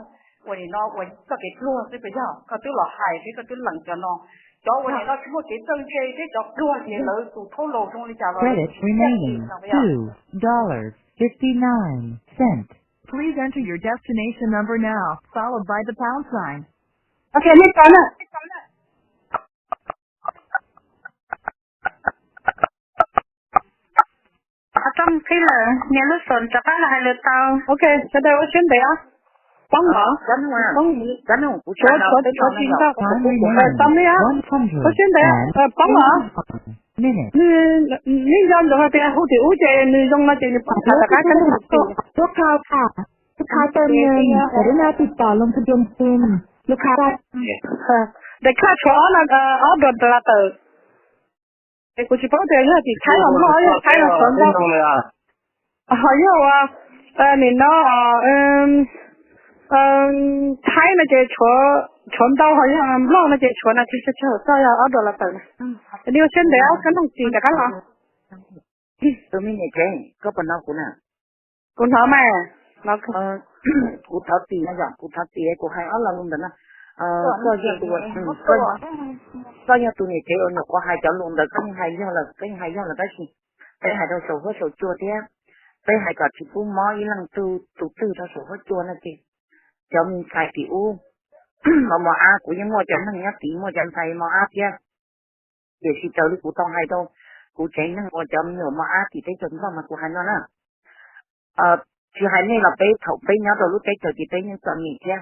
uas nim no uas txoj kev pluag xwb puas yog? Koj twb los hais thiab koj twb lees cov no, cov uas nim no tsis muaj kev txawj ntse thiab cov pluag ces lawv tus thaub laus zoo li cas los lawv tsis txawj ntse no puas yog? Two dollars fifty-nine cents. Please enter your destination number now, followed by the pound sign. Ok, nej tau na. Qhov txoj qhib lawm, nias lub xom rov qab los hais lwm tau. Ok, sawv daws ua siab ntev os. Poob os, poob, tshuav, tshuav, tshuav tsis ntau. Tau li os, ua siab ntev, poob os. Nws, nws nco ntsoov hais tias hu tim ub ces nws zoo no ces nws poob rov qab. Lub qhov, lub qhov tawm nws, lub qhov tawm nws, lub qhov, ntawm khaj tshuav ob, ob dollar tawm. Es kuv tsis paub tias yog tim Thaib los Nplog, yog Thaib los tshuav ntau. Ho yog ua nim no Thaib no ces tshuav ntau, ho yog Nplog no ces tshuav nas this tsawg tsawg, txog yog ob dollar tawm na. Nws ua siab ntev, koj nug tsis rov qab los. Tus me niam tsev, koj puas hnov kuv na? Kuv hnov mas. Kuv thov txim no yom, kuv thov txim kuv hais ob lo lus ntawd na. Koj yog tus, koj yog tus niam tsev uas nyuam qhuav hais cov lus ntawd, koj yeej hais yog lawm, koj yeej hais yog lawm tab sis peb hais rau saum huab saum cua thiab, peb hais kom tsis pub mob ib leej tug tus twg rau saum huab cua no ces cov me ntxhais tim ub mos mos ab, kuv yeej muaj cov neeg nyob tid muaj cov ntxhais mos ab thiab. Tiam sis raws li kuv tau hais rau kuv tsev neeg uas cov me nyuam mos ab tim teb chaws Nplog mas kuv hais no na, tsis hais nej los peb thaum peb nyob rau lub teb chaws ces peb yeej txom nyem thiab,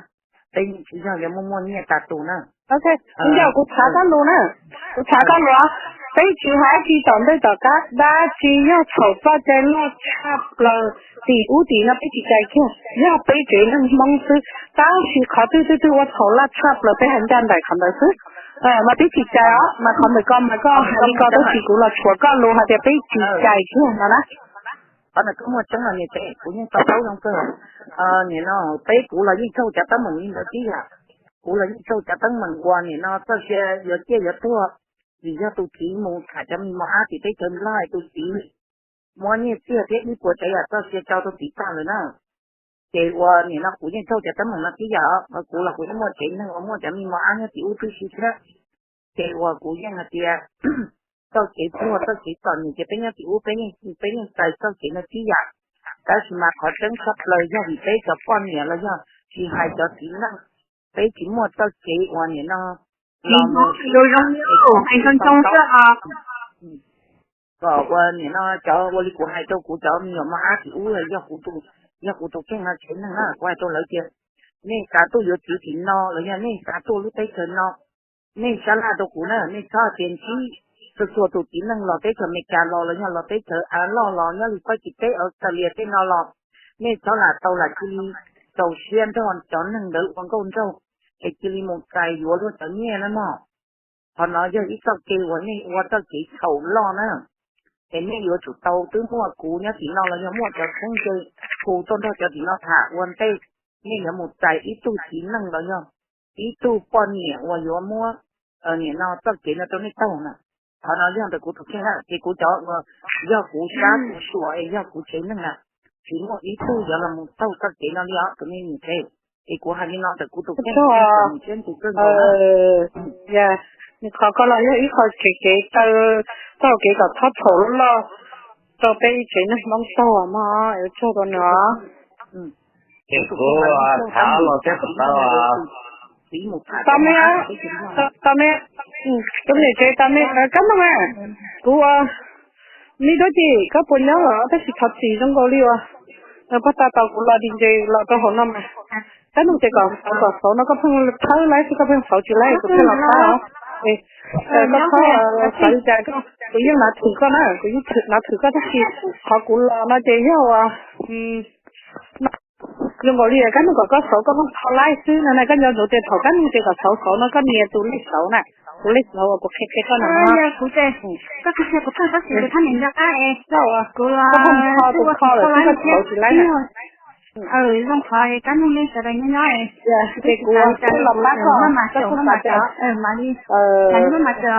peb yeej tsis yog yuav muaj muaj nyiaj tas tus na. Ok, ib ntsis kuv txhav koj lus na, kuv txhav koj lus. Peb tsis hais dab tsi tom ntej tom qab, dab tsi yog thaum txoj cai loj tshaj plaws tim ub tim no peb tsis cais kiag, yog peb tsev neeg Hmoob xwb. Tab sis qhov twg twg twg ua thaum loj tshaj plaws peb hais ncaj nraim qhov ntawd xwb. Mas peb tsis cais os, mas qhov ntawm ko mas koj hais li ko tab sis kuv los tshuav koj lus hais tias peb tsis cais kiag no na. Qhov ntawd koj muaj tseeb los niam tsev, kuv yeej to taub zoo kawg. Nim no peb kuv los yeej raug cov teeb meem li ntawd tib yam. Kuv los yeej raug cov teeb meem uas nim no txoj sia yuav ciaj yuav tuag, vim yog tus txiv mus tham cov me mos ab tim teb chaws Nplog, tus txiv muab nyiaj txiag thiab ib puas tsav yam txoj sia rau tus txiv tag lawm na. Ces uas nim no kuv yeej raug cov teeb meem no tib yam, kuv los kuv yeej muaj tsev neeg uas muaj cov me mos ab nyob tim ub tib si thiab. Ces uas kuv yeej hais tias txoj kev pluag txoj kev txom nyem ces peb nyob tim ub peb yeej, peb yeej txais txoj kev no tib yam. Tab sis mas qhov tseeb tshaj plaws yog vim peb cov poj niam los yog tsis hais cov txiv neej, peb tsis muaj txoj kev uas nim no los mus kom ua nim no cov ua li kuv hais rau kuv cov me nyuam mos ab tim ub, yog kuv tus kheej no tsev neeg na, kuv hais rau lawv tias nej xav tuaj yuav txiv tim no los yog nej xav tuaj lub teb chaws no, nej sab laj rau kuv na, nej txhob hais tias ntsib txhua txhua tus txiv neej los teb chaws Amelikas los los yog los teb chaws av loj los nyob li Fab Kis teb Australia tej no los, nej txhob lam tau lam cia li txaus siab nrog cov neeg ntawd ua nkauj nraug es cia li mus txais yuav luag cov nyiaj na mog. Qhov no yog ib txoj kev uas nej ua txoj kev txhaum loj na. Es nej yuav tsum tau twb muaj kuv nyob tim no los yog muaj cov txheeb ze hu tuaj nrog cov tim no tham ua ntej, nej yuav mus txais ib tug txiv neej los yog ib tug poj niam uas yuav muab nim no txoj kev no rau nej taug na. Qhov no yog ntawm kuv tus kheej na, ces kuv cov uas yog kuv sab kuv suam es yog kuv tsev neeg na, tsis muaj ib tug yuav los mus taug txoj kev no li os tus me niam tsev. Es kuv hais li no ntawm kuv tus kheej, nws siab ntsws kawg nkaus na. Yog, nws qhov ko los yog ib qho kev kev taw, taug kev kom txhob txhaum loj rau peb ib tsev neeg Hmoob taug mog, yuav tsaug rau nws os. Ces kuv tham los thiab kom tau. Tau me, tau me, tus niam tsev tau me, Kab Noog a, kuv, me dab tsi koj puas nyob los tab sis thov txim zoo nkaus li uas pog ta tau kuv los di ntses los rau hauv no mas. Kab Noog ces kom xauv kom xauv no koj pheej thawb laib xwb koj pheej xauv tsis laib kuv thiaj los thawb os. Koj txhob xav li cas, kuv yeej nav thwm koj na, kuv yeej nav thwm koj tab sis qhov kuv los no ces yog uas zoo nkaus li Kab Noog kom koj xauv koj pheej thawb laib xwb no na, koj nco ntsoov tias thaum Kab Noog ces kom xauv xauv no koj nias tus lej xauv na, tus lej xauv uas kuv qhia qhia koj no. Kuv ces koj qhia qhia kuv txog tab sis kuv thab niam nco qab es kuv los kho tus kho lawm xwb koj xauv tsis laib na. Zoo qhov Kab Noog nej sawv daws nyob nyob ces kuv los pab koj, koj txhob xav tias mam li, mam li maj mam tso.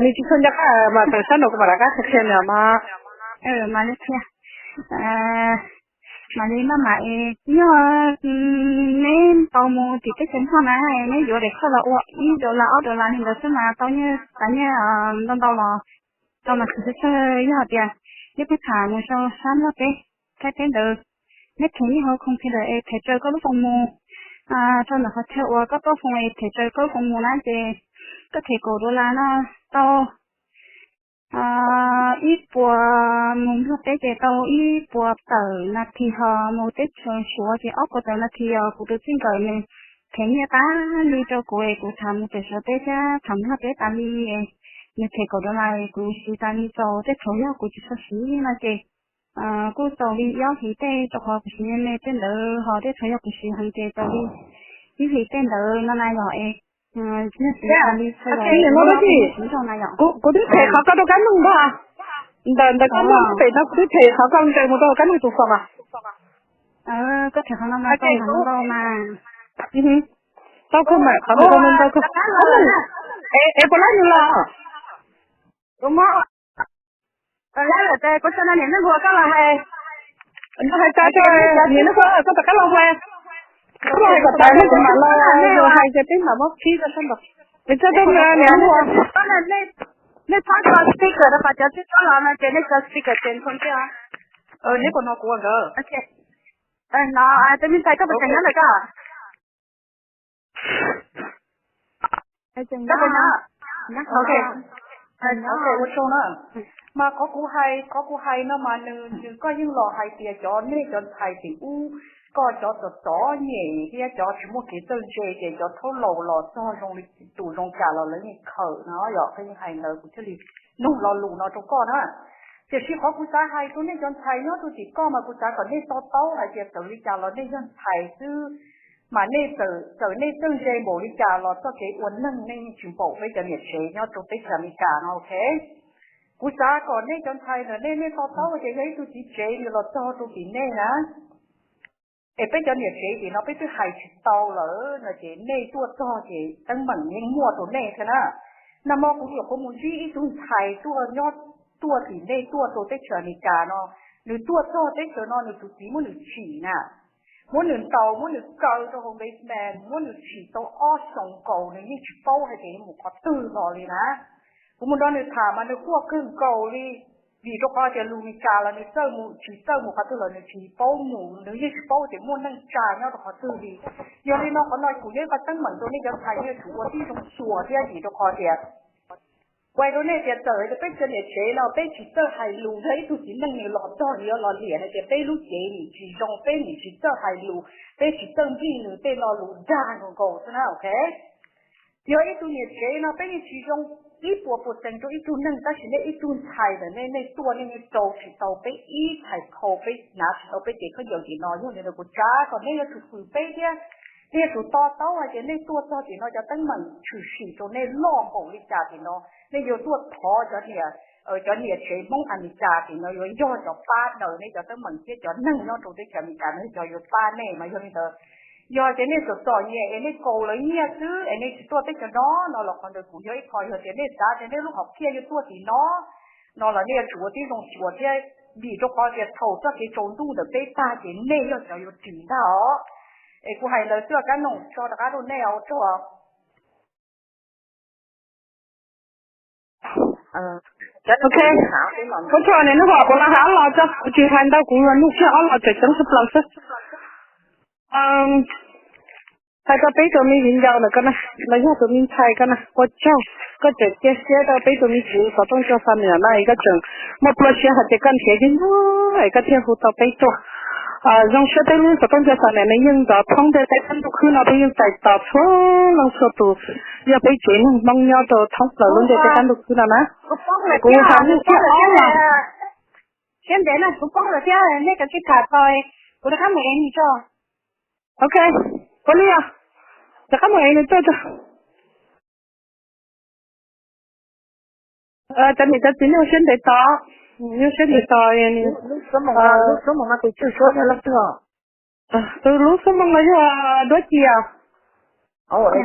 Nws tsis tshua nco qab mas tawm sab nraud kuv mam rov qab qhia qhia nws mas. Mam li qhia, mam li maj mam es yog neb tau mus tim teb chaws Nplog na, neb yuav daim khawb los ua ib dollar ob dollar li ntawd xwb mas tau nyiaj, tau nyiaj ntau ntau los tau mas tsis txawj. Yog hais tias neb pheej tham mus rau sab Nplog teb, Thaib teb ntawd, neb them nyiaj hauv computer es them raws koj lub phone mus rau ntawm qhov chaw uas koj tuaj phone es them raws koj lub phone mus na ces koj them kaum dollar no tau ib puas, mus Nplog teb ces tau ib puas tawm nas this, ho mus teb chaws Suav ces ob puas tawm nas this. Yog kuv tus txij nkawm nws them nyiaj tas li rau kuv es kuv tham mus pem Suav teb thiab tham Nplog teb tas li, nws them kaum dollar kuv siv tas li txaus, tej thaum yog kuv tsis tshua siv no ces kuj txaus li ib ob hlis tej, rau qhov kuv siv me me tej ntawd, ho tej thaum yog kuv siv heev ces txaus li ib hlis tej ntawd no na yom. Es kuv twb them qhov ko rau Kab Noog ntag, ntawm ntawm Kab Noog pem no kuv twb them qhov ko ntawd mus rau Kab Noog tus phone. Koj them qhov no mas tau kawg mas, qhov no ntau kawg. Es puas laib nws los? Kuv hais tau rau niam Nuj Huab koj rov qab los hu, koj los hais kom tag nej kuv mam los hais ces peb mam muab khib rau sab nraud. Es tso rau niam Nuj Huab. Nej txhob tso speaker rau qhov cov tsib txob los no ces nej tso speaker ces nthua thiab. Neb puas hnov kuv nkawd? No, tus me ntxhais koj puas tseem nyob ntawm koj? Ua tsaug na. Mas qhov kuv hais, qhov kuv hais no mas nws, nws koj yeej los hais tias cov, nej cov ntxhais tim ub, koj cov txom txom nyem thiab cov tsis muaj kev txawj ntse ces cov thaub laus los txog zoo li tus zoo cas los lawv yeej khawm no yom, koj yeej hais ntawd kuv thiaj li nug lo lus no rau koj na. Tiam sis qhov kuv xav hais rau nej cov ntxhais nyob rau tim koj mas kuv xav kom nej to taub hais tias txawm li cas los nej yog ntxhais xwb, mas nej txawm, txawm nej txawj ntse npaum li cas los txoj kev ua neeg nej yeej tsis npaum peb cov niam tsev nyob rau teb chaws Amelikas no, ok. Kuv xav kom nej cov ntxhais ntawm nej, nej to taub tias yog ib tug txiv tsev nws los txog rau tim nej na, es peb cov niam tsev tim no peb twb hais tsis tau lawm no ces nej tuaj txog ces teeb meem yeej muaj rau nej thiab na. Nag hmo kuv nyuam qhuav mus ntsib ib tug ntxhais tuaj nyob, tuaj tim nej tuaj rau teb chaws Amelikas no, nws tuaj txog teb chaws no nws tus txiv muab nws tsim na, muab nws ntaus muab nws kaw rau hauv basement, muab nws tsim tau ob xyoos nkaus nws yeej tsis paub hais tias yuav mus qhov twg los li na. Kuv mus nrog nws tham mas nws quaj kawg nkaus li, vim rau qhov tias lus Meskas los nws txawj mus, tsis txawj mus qhov twg los nws tsis paub mus, nws yeej tsis paub tias muaj neej tsa nyob rau qhov twg li. Yog li no qhov no kuv yog ib qho teeb meem rau nej cov ntxhais nej yuav tsum ua tib zoo xyuas thiab, vim rau qhov tias kuv hais rau nej tias txawm tias peb cov niam tsev no peb tsis txawj hais lus, yog ib tug txiv neej nws los txog nws yuav los liam no ces peb lub cev nim tsis zoo, peb nim tsis txawj hais lus, peb tsis txawj nplij nws tej lo lus dag nkaus nkaus xwb na, ok. Yog ib tug niam tsev no peb yeej tsis zoo ib puas percent rau ib tug neeg, tab sis nej ib tug ntxhais ntawm nej, nej tuaj nej yeej rau tsis tau peb ib txhais khau, peb hnav tsis tau peb cev khaub ncaws tim no. Yog li ntawd kuv xav kom nej yuav tsum hwm peb thiab, nej yuav tsum to taub hais tias nej tuaj txog tim no cov teeb meem tshwm sim rau nej loj npaum li cas tim no, nej yuav tuaj thov cov niam cov niam tsev Hmoob Amelikas tim no yuav yog cov pab daws nej cov teeb meem thiab cov neeg nyob rau teb chaws Amelikas no cov yuav pab nej mas yog li ntawd, yog tias nej txom txom nyem es nej kaus lawv nyiaj xwb es nej tsis tuaj teb chaws no no los qhov ntawd kuv yog ib qho, yog tias nej xav tias nej lub hom phiaj yuav tuaj tim no no los nej yuav tsum ua tib zoo xyuas thiab, vim rau qhov tias thaum txoj kev tsaus ntuj ntawm peb tag ces nej yog cov yuav ris ntag os. Es kuv hais ntawd xwb, Kab Noom, tso rov qab rau nej, ua tsaug. Ok, ua tsaug niam Neej Huam, kuv los hais ob lo tso, kuv tsis hais ntau, kuv nug kiag ob lo tseem ceeb tshaj plaws xwb. Hais rau peb tus me viv ncaus ntawm koj na, los yog tus me ntxhais koj na, ua tsaug koj tseem cia siab rau peb tus me txiv xov tooj cog xa niam na, es koj tseem muaj pluaj siab hais tias koj nrhiav ib hnub es koj thiaj hu tau peb tuaj. Zoo siab, peb lub xov tooj cog xa niam nws yeej ntov thoob ntiaj teb qab ntuj khwb no, peb yeej txais tos txhua leej txhua tus, yog peb tsev neeg Hmoob nyob rau thoob plaws lub ntiaj teb qab ntuj khwb no na. Kuv hais nug kiag ob lo. Siab ntev na, kuv poob lawm thiab, nej kav tsij tham tso, kuv rov qab mus ev nws tso. Ok, ua li os, rov qab mus ev nws tuaj tso. Cov niam cov txiv nej ua siab ntev tos, nej ua siab ntev tos. Tus lub xuab moos no yog duab ci os. Es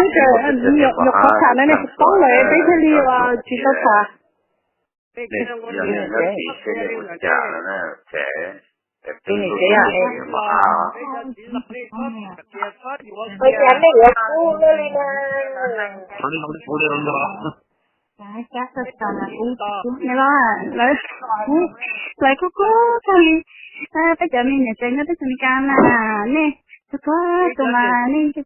twb nyuam qhuav tham na, nej tsis paub lawm peb thiaj li tsis tau tham. Ua cas nej yuav kub luaj li na? Lawv kub kub kawg li. Peb cov me niam tsev nyob teb chaws Amelikas na, nej txhua tus mas nej cov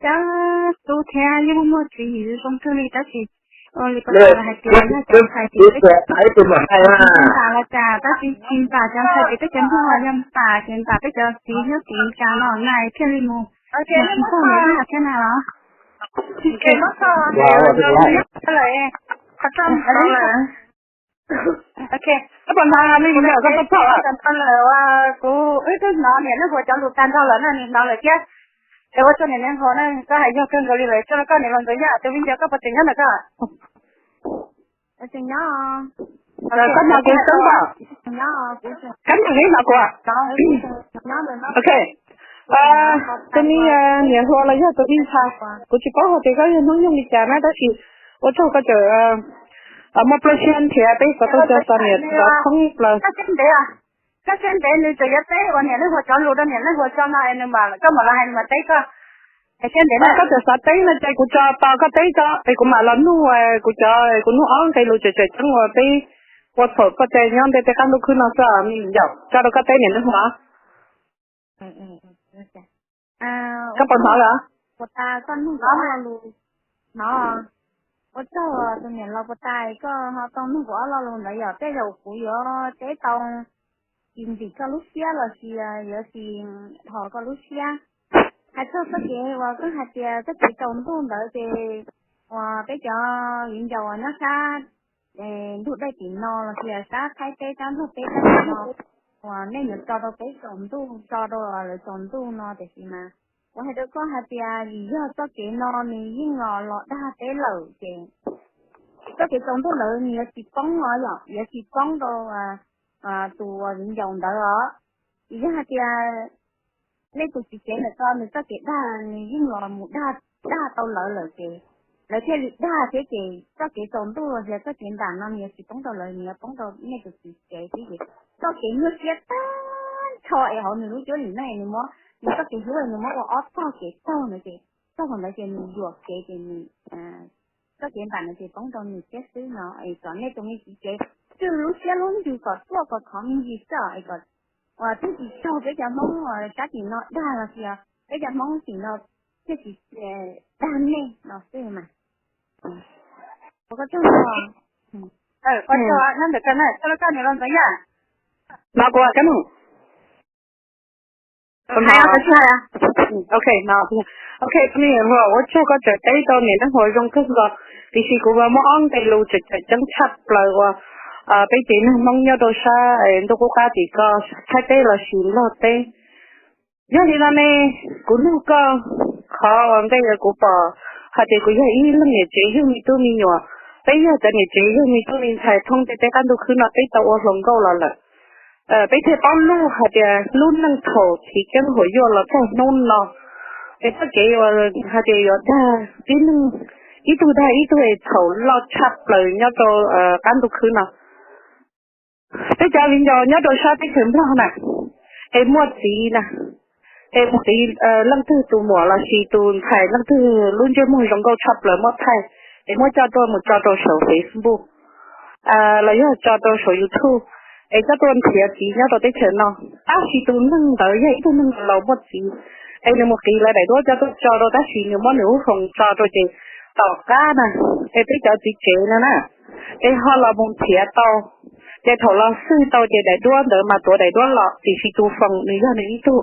tub thiab yeej muaj txiv yim zoo kawg li tab sis ua li puas tas hais tias yog cov ntxhais ces peb npam los cas tab sis tsis npam cov ntxhais ces peb cov npam los yog npam ces npam peb cov txiv nyob tim Amelikas no na thiaj li mus mus tsis txog niam thiab na los. Ok, koj puas hnov me viv ncaus koj tuaj txog? Kuv wb twb hnov niam Neej Huas cov lus tag nrho lawm na, nws hnov lawm thiab. Es ua tsaug niam Neej Huas na, koj hais yog kawg nkaus li lawm, tsaug rau koj niam Los Ntxoov Yaj, tus viv ncaus koj puas tseem nyob ntawm koj? Koj hnov kuv tseeb npaum, koj hnov kuv? Ok, tus me niam hluas los yog tus me ntxhais, kuv tsis paub hais tias koj yog hnub nyoog li cas na tab sis ua tsaug koj tseem muaj pluaj siab nrhiav peb xov tooj cog xa niam ntov thoob plaws. Koj siab ntev nws tseem yuav teb uas niam Neej Huas cov lus rau niam Neej Huas tso no es nws mam, koj mam los hais nws mam teb koj. Siab ntev na, koj tseem xav teb no ces kuv tso tos koj teb tso es kuv mam los nug kuv cov, kuv nug ob nqe lus tseem tseem ceeb uas peb ua txhaum koj cai nyob ntiaj teb qab ntuj khwb no xwb me viv ncaus, tso rau koj teb niam Neej Huas. Koj puas hnov lawm? Puas tas koj nug tau lus no? Ua tsaug tus niam laus puas tas koj ho tau nug kuv ob lo lus ntawd, yog tej zaum kuv yuav teb tau tsis ntxim koj lub siab los sis yuav tsis dhos koj lub siab. Hais txog txoj kev uas koj hais tias txoj kev tsaus ntuj ntawd ces uas peb cov viv ncaus uas nyob sab ntug dej tim no los sis sab Thaib teb sab Nplog teb sab tim no uas nej yuav tso rau peb tsaus ntuj, tso rau lawv tsaus ntuj no tiam sis mas kuv hais rau koj hais tias vim yog txoj kev no nws yeej los los dag peb lawm ces txoj kev tsaus ntuj ntawd nws yuav tsis poob os, yog yuav tsis poob rau tus viv ncaus ntawd os. Vim yog hais tias nej tus txiv tsev ntawm ko nws txoj kev dag nws yeej los mus dag, dag tau lawv lawm ces lawv thiaj li dag thiab ces txoj kev tsaus ntuj los yog txoj kev npam no nws yuav tsis poob rau lawv, nws yuav poob rau nej tus txiv tsev xwb ces txoj kev nyuaj siab tag nrho es hauv nws lub cuab lim neej nws muab, nws txoj kev hlub nws muab ua ob txoj kev txaug ntawd ces txog thaum ntawd ces nws yuam kev ces nws txoj kev npam no ces poob rau nws thiab xwb no es kom nej tus me txiv tsev tswj lub siab lub ntsws kom tuaj kom khov me ntsis xwb es kom uas twb tsis raug peb cov Hmoob sab tim no dag los sis peb cov Hmoob tim no thiaj tsis dag nej no xwb mas. Ua koj tsaug, nyob ntawm koj na, txog koj niam Los Ntxoov Yaj. No kuv kab nug. Ok, no, ok, tus me nyuam hluas, ua tsaug koj tseem teb tau niam Neej Huas zoo kawg nkaus, tiam sis kuv muaj ob nqe lus tseem tseem ceeb tshaj plaws uas peb tsev neeg Hmoob nyob rau sab ntuj qub qab tim ko, Thaib teb los sis Nplog teb, Yog li no ne, kuv nug koj qhov uas nqe uas kuv pom hais tias kuv yog ib leeg niam tsev yug me tub me nyuam, peb yog cov niam tsev yug me tub me ntxhais thoob ntiaj teb qab ntuj khwb no peb tau ua hluas nkauj los lawm. Peb thiaj paub lub hais tias lub neej thaum chiv keeb huam yuaj los txog hnub no, es txoj kev uas hais tias yuav dag tib neeg, ib tug dag ib tug es txhaum loj tshaj plaws nyob rau qab ntuj khwb no. Peb cov viv ncaus nyob rau sab teb chaws Nplog na, es muaj txiv na, es mus qiv leej twg tus muam lossis tus ntxhais leej twg lub ntsej muag zoo nkauj tshaj plaws muab thaij, es muab coj tuaj mus tso rau saum Facebook los yog tso rau saum YouTube, es coj tuaj nrhiav txiv nyob rau teb chaws no. Tab sis tus neeg ntawd yog ib tug neeg laus muaj txiv, es nws mus qiv lawv daim duab coj tuaj tso rau, tab sis nws muab nws lub foos tso rau ces tom qab na, es peb cov txiv tsev no na, es ho los mus nrhiav tau, ces thaum los xwj tau ces daim duab ntawd mas tuav daim duab los, tiam sis tus foos nws yog nws ib tug,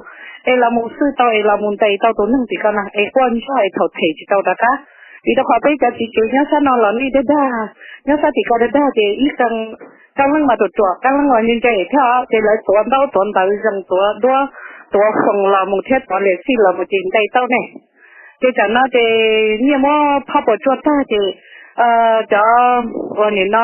es los mus xwj tau es los mus ntes tau tus neeg tim ko na, es quaj ntsoj es thaum them tsis tau rov qab. Vim rau qhov peb cov txiv tsev nyob sab no los nej dag dag, nyob sab tim ko dag dag ces ib qee leej mas ruam ruam, qee leej mas ntse ntse thiab os, ces lawv tuav ntaub tuav ntawv zoo, tuav duab tuav foos los mus thiab tuav liam xij los mus ces ntes tau ne. Ces tsam no ces nyiaj muab phoj puas tsuaj tag ces cov uas nim no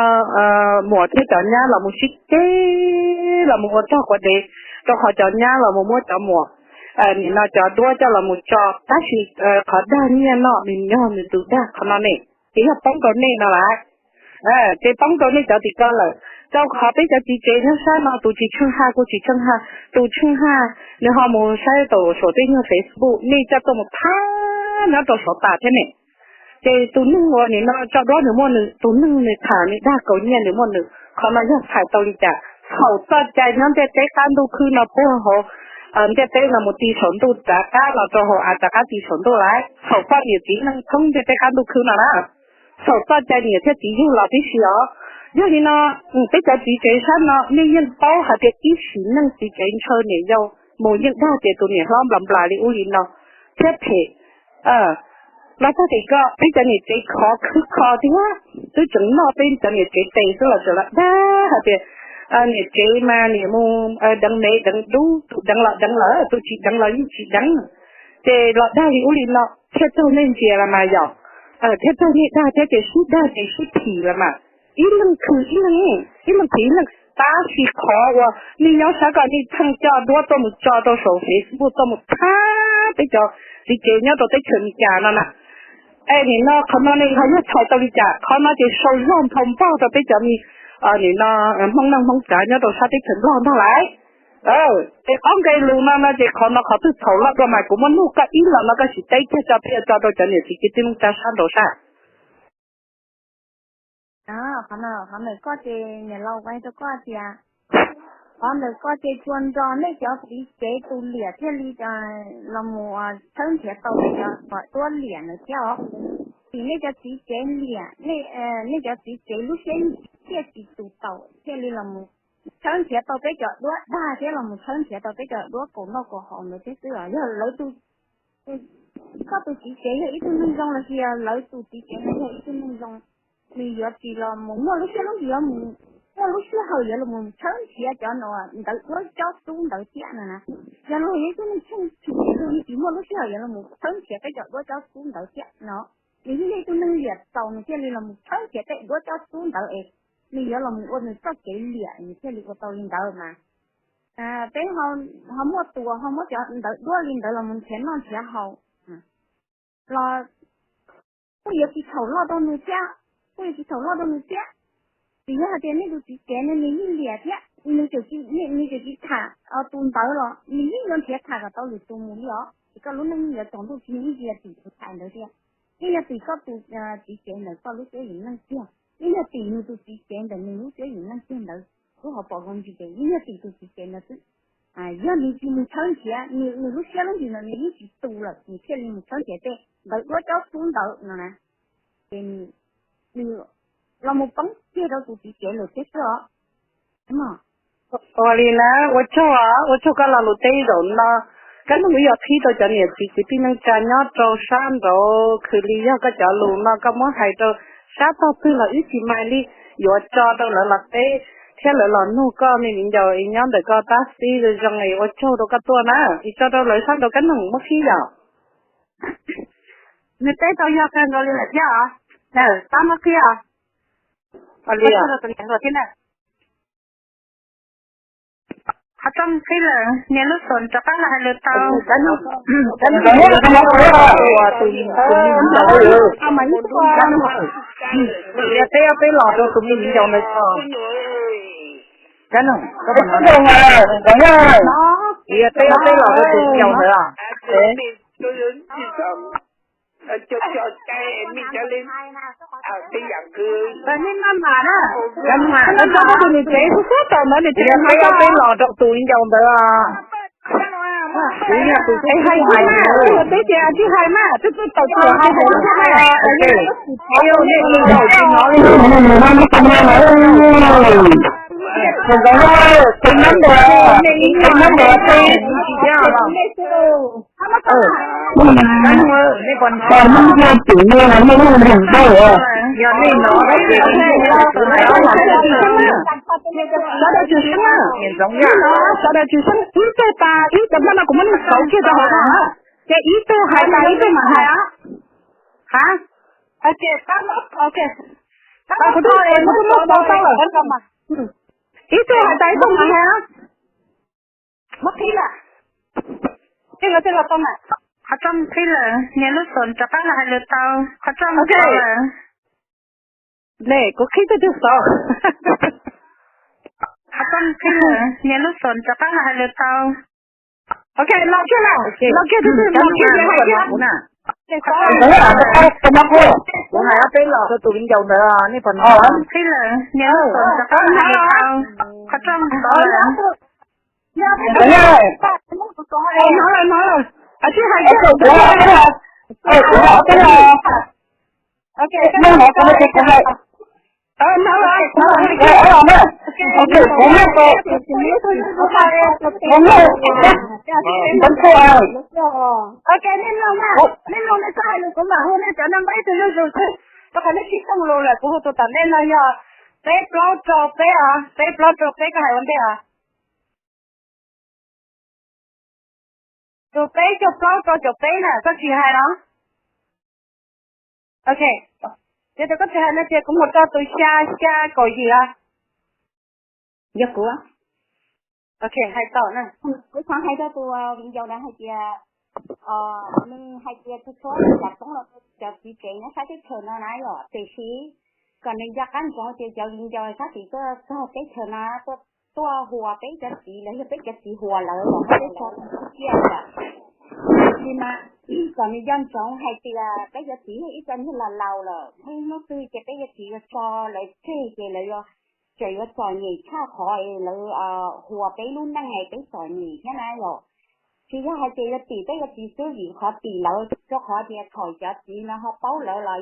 muam thiab cov nyab los mus sib ceg los mus ua rog quav dev, rau qhov cov nyab los mus muab cov muam nim no cov duab coj los mus tso, tab sis qhov dag nyiaj no nws yog nws tus dag qhov no ne, ces yog poob rau nej no lawm. Ces poob rau nej cov tim ko lawm, rau qhov peb cov txiv tsev nyob sab no tus tsis tsheej haj kuj tsis tsheej haj, tus tsheej haj nws ho mus saib tau saum tej nyuag Facebook nej coj tuaj mus thab nyob rau saud tas thiab ne. Ces tus neeg uas nim no tso duab nws muaj nws, tus neeg nws tham nws dag kaus nyiaj nws muaj nws, qhov no yog txhais tau li cas? Txhaum txoj cai nyob ntiaj teb qab ntuj khwb no puag hauv ntiaj teb no mus ti saum ntuj rov qab los rau hauv av rov qab ti saum ntuj lawm, txhaum poj niam txiv neej thoob ntiaj teb qab ntuj khwb no na. Txhaum txoj cai niam thiab txiv yug los tib si os. Yog li no, peb cov txiv tsev sab no nej yeej paub hais tias ib sim neej txiv tsev ntshaw niam yau mus yeej dag tias tus niam hlob nplas nplas li ub li no thiab phem. Los txog tim ko peb cov niam tsev khov khwb kho thiab, twb tseem noj peb cov niam tsev tes xwb los tseem los dag hais tias niam tsev mas niam mus deev me deev dub, tus deev los deev lawm, tus tsis deev los yeej tsis deev. Ces los dag li ub li no thiaj raug nej ntsia los mas yom, thiaj raug nej dag thiab ces sib dag ces sib phim los mas. Ib leeg khwv ib leeg, ib leeg khwv ib leeg. Tab sis qhov uas nej nyob sab ko nej pheej coj duab tuaj mus tso rau saum Facebook tuaj mus thab peb cov txiv tsev nyob rau teb chaws Amelikas no na. Es nim no qhov no ne ho yog txhais tau li cas? Qhov no ces sau zog nphau npog rau peb cov me nim no Hmoob neej Hmoob tsav nyob rau sab teb chaws Nplog ntag lauj. Es qhov nqe lus no no ces qhov no qhov twg txhaum loj dua mas kuv muab nug koj ib los no koj sim teb kiag tso peb yuav tso rau cov niam txiv kwv tij neej tsa sab nraud sab. Qhov no, qhov ntawm koj ces niam laus ua rau koj tias, qhov ntawm koj ces tsuas nrog nej cov txiv tsev tus liam thiaj li los mus tshawb nrhiav tau nej cov duab liam ntawd thiab os. Vim nej cov txiv tsev liam, nej cov txiv tsev lub siab thiaj tsis tus taum thiaj li los mus tshawb nrhiav tau peb cov duab dag thiab los mus tshawb nrhiav tau peb cov duab kaus noj kaus haus ntawd thiab xwb os. Yog lawv tus, koj tus txiv tsev yog ib tug neeg zoo los sis lawv tus txiv tsev no yog ib tug neeg zoo, nws yuav tsis los mus muaj lub siab lub ntsws, muaj lub sij hawm yuav los mus tshawb nrhiav cov no ntawd duab cob xub ntawd thiab no na. Yog luag yog ib tug neeg tsheej tshum, luag yeej tsis muaj lub sij hawm yuav los mus tshawb nrhiav peb cov duab cob xub ntawd thiab no. Nws yeej yog ib tug neeg liam txaus nws thiaj li los mus tshawb nrhiav tej duab cob xub ntawd es nws yuav los mus ua nws txoj kev liam nws thiaj li ua tau li ntawd mas. Peb ho muaj tus ho muab cov ntawd duab li ntawd los mus nrhiav noj nrhiav haus los kuj yuav tsis txhaum loj rau nws thiab, kuj yuav tsis txhaum loj rau nws thiab. Tsis yog hais tias nej tus txiv tsev no nws yeej liam thiab, nws tseem tsis tham tus ntawd los nws yeej yuav nrhiav tham kom tau lwm tus mus li os. Ces koj lub neej yeej yuav tsaus ntuj tsis yeej cia tim tus ntxhais ntawd thiab, yeej yog tim koj tus txiv tsev ntawd koj lub cuab yim neej tiag, yeej yog tim nws tus txiv tsev ntawd nws lub cuab yim neej tiag ntawd. Lub hauv paus zoo ntsis ces yeej yog tim tus txiv tsev ntawd xwb. Yog nws tsis mus tshawb nrhiav, nws lub siab lub ntsws ntawd nws yeej tsis tu lawm nws thiaj li mus tshawb nrhiav tej ntawd duab cob xub ntawd no na. Ces nws los mus poob kiag rau tus txiv tsev lawm thiab xwb os. Ua li na, ua tsaug, ua tsaug koj lo lus teb zaum no. Kab noog wb yuav qhib rau cov niam txiv kwv tij neej tsa nyob rau sab nraud, khwv li yog koj cov lus no koj muab hais rau sab tog twg los wb tsis maj li yuav tso rau lawv los teb. thiab lawv los nug koj me viv ncaus es nyob ntawm koj tab xib zoo zoo es ua tsaug rau koj tuaj na, es tso rau lawv sab nraud kab noog muab qhib yom. Nws teb tau yog kawg nkaus li lawm thiab os. Tab muab qhib os. Qhov rooj qhib lawm, nias lub xom rov qab los hais lus tau. Peb ob peb los rau tus me viv ncaus ntawd. Peb ob peb los rau tus me viv ncaus ntawd. Peb ob peb los rau tus me viv ncaus ntawd. Kuv yog tus tsis hais, tsis hais mas, twb tau tau hais hais. Sawv daws tsis seeb, ib tug tas ib tug mas no kuv muab nws xauv kiag rau hauv no, ces ib tug hais tas ib tug mam hais. Ha, kuv twb muab xauv tau lawm. Ib tug hais tas ib tug mam hais. Muab qhib lawm. Qhib lawm, qhib lawm, nias lub xom rov qab los hais lus tau. Qhov rooj tau lawm. Ne, kuv qhib tau tus xauv. Qhov rooj qhib lawm, nias lub xom rov qab los hais lus tau. Ok, los kiag na, los kiag tus twg los kiag ces hais kiag. Kuv hais ob peb los rau tus viv ncaus ntawd, nej pom no. Qhib lawm, nias lub xom rov qab los hais lus tau. Qhov rooj tau lawm. Hnov lawm, hnov lawm. Tsis hais kiag. Ok, hnov lawm, hnov lawm. Ok, nej mloog na, nej mloog nej txhob hais lus, kuv mam hu nej cov number ib tug zuj zus xwb, rau qhov nej tsis thooj lus lawm. Kuv hu tus tom ntej no yog peb plaub rau peb os, peb plaub rau peb, koj hais ua ntej os. Tus peb caug plaub rau caum peb na, koj tsis hais los? Ok, yog tias koj tsis hais no ces kuv mus rau tus xya xya kaum yim os. Yog kuv. Ok, hais tau na. Kuv xav hais rau tus viv ncaus ntawd hais tias, nws hais tias txhua txhua yam poob los cov txiv tsev nyob sab teb chaws no na yom, tiam sis kom nws nco qab ntsoov tias cov viv ncaus sab tid tuaj txog teb chaws no tuaj, tuaj huas peb cov txiv los yog peb cov txiv huas lawv los muaj teb chaws no xwb tiag yom. Tab sis mas kom nws nco ntsoov hais tias peb cov txiv yog ib co niag laus laus lawm, muaj ib hnub twg ces peb cov txiv yuav tso lawv tseg ces lawv yuav, tseem yuav txom nyem tshaj qhov lawv huas peb lub neej es peb txom nyem thiab na yom. Tsis yog hais tias yuav tim peb cov txiv xwb, vim qhov tim lawv rau qhov tias thaum cov txiv no ho paub lawv los